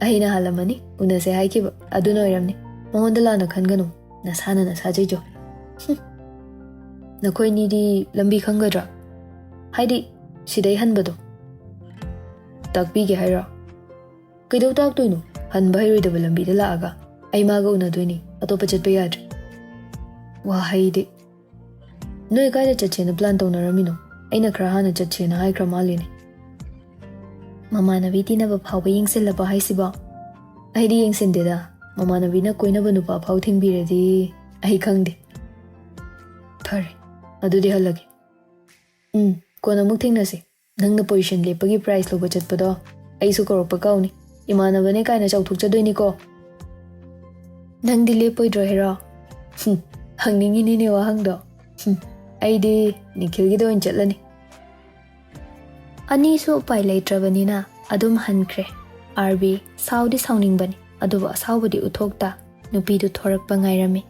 "ꯑꯩꯅ ꯍꯥꯜꯂꯝꯃꯅꯤ, ꯎꯅꯁꯦ ꯍꯥꯏꯈꯤꯕ꯫ ꯑꯗꯨꯅ ꯑꯣꯏꯔꯝꯅꯤ꯫ ꯃꯉꯣꯟꯗ ꯂꯥꯟꯅ ꯈꯟꯒꯅꯨ, ꯅꯁꯥꯅ ꯅꯁꯥ ꯆꯩꯖꯧ꯫" "ꯍꯨꯝ꯫ ꯅꯈꯣꯏꯅꯤꯗꯤ ꯂꯝꯕꯤ ꯈꯪꯒꯗ꯭ꯔꯥ? ꯍꯥꯏꯗꯤ, ꯁꯤꯗꯩ ꯍꯟꯕꯗꯣ?" "ꯇꯥꯛꯄꯤꯒꯦ ꯍꯥꯏꯔꯣ? ꯀꯩꯗꯧ ꯇꯥꯛꯇꯣꯏꯅꯣ? ꯍꯟꯕ ꯍꯩꯔꯣꯏꯗꯕ ꯂꯝꯕꯤꯗ ꯂꯥꯛꯑꯒ ꯑꯩ ꯃꯥꯒ ꯎꯅꯗꯣꯏꯅꯤ, ꯑꯇꯣꯞꯄ ꯆꯠꯄ ꯌꯥꯗ꯭ꯔꯦ꯫" "ꯋꯥꯍꯩꯗꯤ꯫ ꯅꯣꯏ ꯀꯥꯏꯗ ꯆꯠꯁꯦꯅ ꯄ꯭ꯂꯥꯟ ꯇꯧꯅꯔꯝꯃꯤꯅꯣ? ꯑꯩꯅ ꯈꯔ ꯍꯥꯟꯅ ꯆꯠꯁꯦꯅ ꯍꯥꯏꯈ꯭ꯔ ꯃꯥꯜꯂꯤꯅꯦ꯫" "ꯃꯃꯥꯟꯅꯕꯤ ꯇꯤꯟꯅꯕ ꯐꯥꯎꯕ ꯌꯦꯡꯁꯤꯜꯂꯕ ꯍꯥꯏꯁꯤꯕꯣ?" "ꯑꯩꯗꯤ ꯌꯦꯡꯁꯤꯟꯗꯦꯗ꯫ ꯃꯃꯥꯟꯅꯕꯤꯅ ꯀꯣꯏꯅꯕ ꯅꯨꯄꯥ ꯐꯥꯎ ꯊꯤꯡꯕꯤꯔꯗꯤ ꯑꯩ ꯈꯪꯗꯦ꯫" "ꯐꯔꯦ, ꯑꯗꯨꯗꯤ ꯍꯜꯂꯒꯦ꯫ ꯎꯝ, ꯀꯣꯟꯅ ꯑꯃꯨꯛ ꯊꯦꯡꯅꯁꯤ꯫ ꯅꯪꯅ ꯄꯣꯖꯤꯁꯟ ꯂꯦꯞꯄꯒꯤ ꯄ꯭ꯔꯥꯏꯖ ꯂꯧꯕ ꯆꯠꯄꯗꯣ ꯑꯩꯁꯨ ꯀꯧꯔꯛꯄ ꯀꯥꯎꯅꯤ꯫ ꯏꯃꯥꯟꯅꯕꯅꯦ ꯀꯥꯏꯅ ꯆꯥꯎꯊꯣꯛꯆꯗꯣꯏꯅꯤꯀꯣ꯫ ꯅꯪꯗꯤ ꯂꯦꯞꯄꯣꯏꯗ꯭ꯔꯣ ꯍꯦꯔꯣ? ꯍꯨꯝ, ꯍꯪꯅꯤꯡꯉꯤꯅꯤꯅꯦ ꯋꯥꯍꯪꯗꯣ꯫ ꯍꯨꯝ, ꯑꯩꯗꯤ ꯅꯤꯈꯤꯜꯒꯤꯗ ꯑꯣꯏꯅ ꯆꯠꯂꯅꯤ꯫ ꯑꯅꯤꯁꯨ ꯎꯄꯥꯏ ꯂꯩꯇ꯭ꯔꯕꯅꯤꯅ ꯑꯗꯨꯝ ꯍꯟꯈ꯭ꯔꯦ꯫ ꯑꯥꯔꯕꯤ ꯁꯥꯎꯗꯤ ꯁꯥꯎꯅꯤꯡꯕꯅꯤ, ꯑꯗꯨꯕꯨ ꯑꯁꯥꯎꯕꯗꯤ ꯎꯠꯊꯣꯛꯇ ꯅꯨꯄꯤꯗꯨ ꯊꯣꯔꯛꯄ ꯉꯥꯏꯔꯝꯃꯤ꯫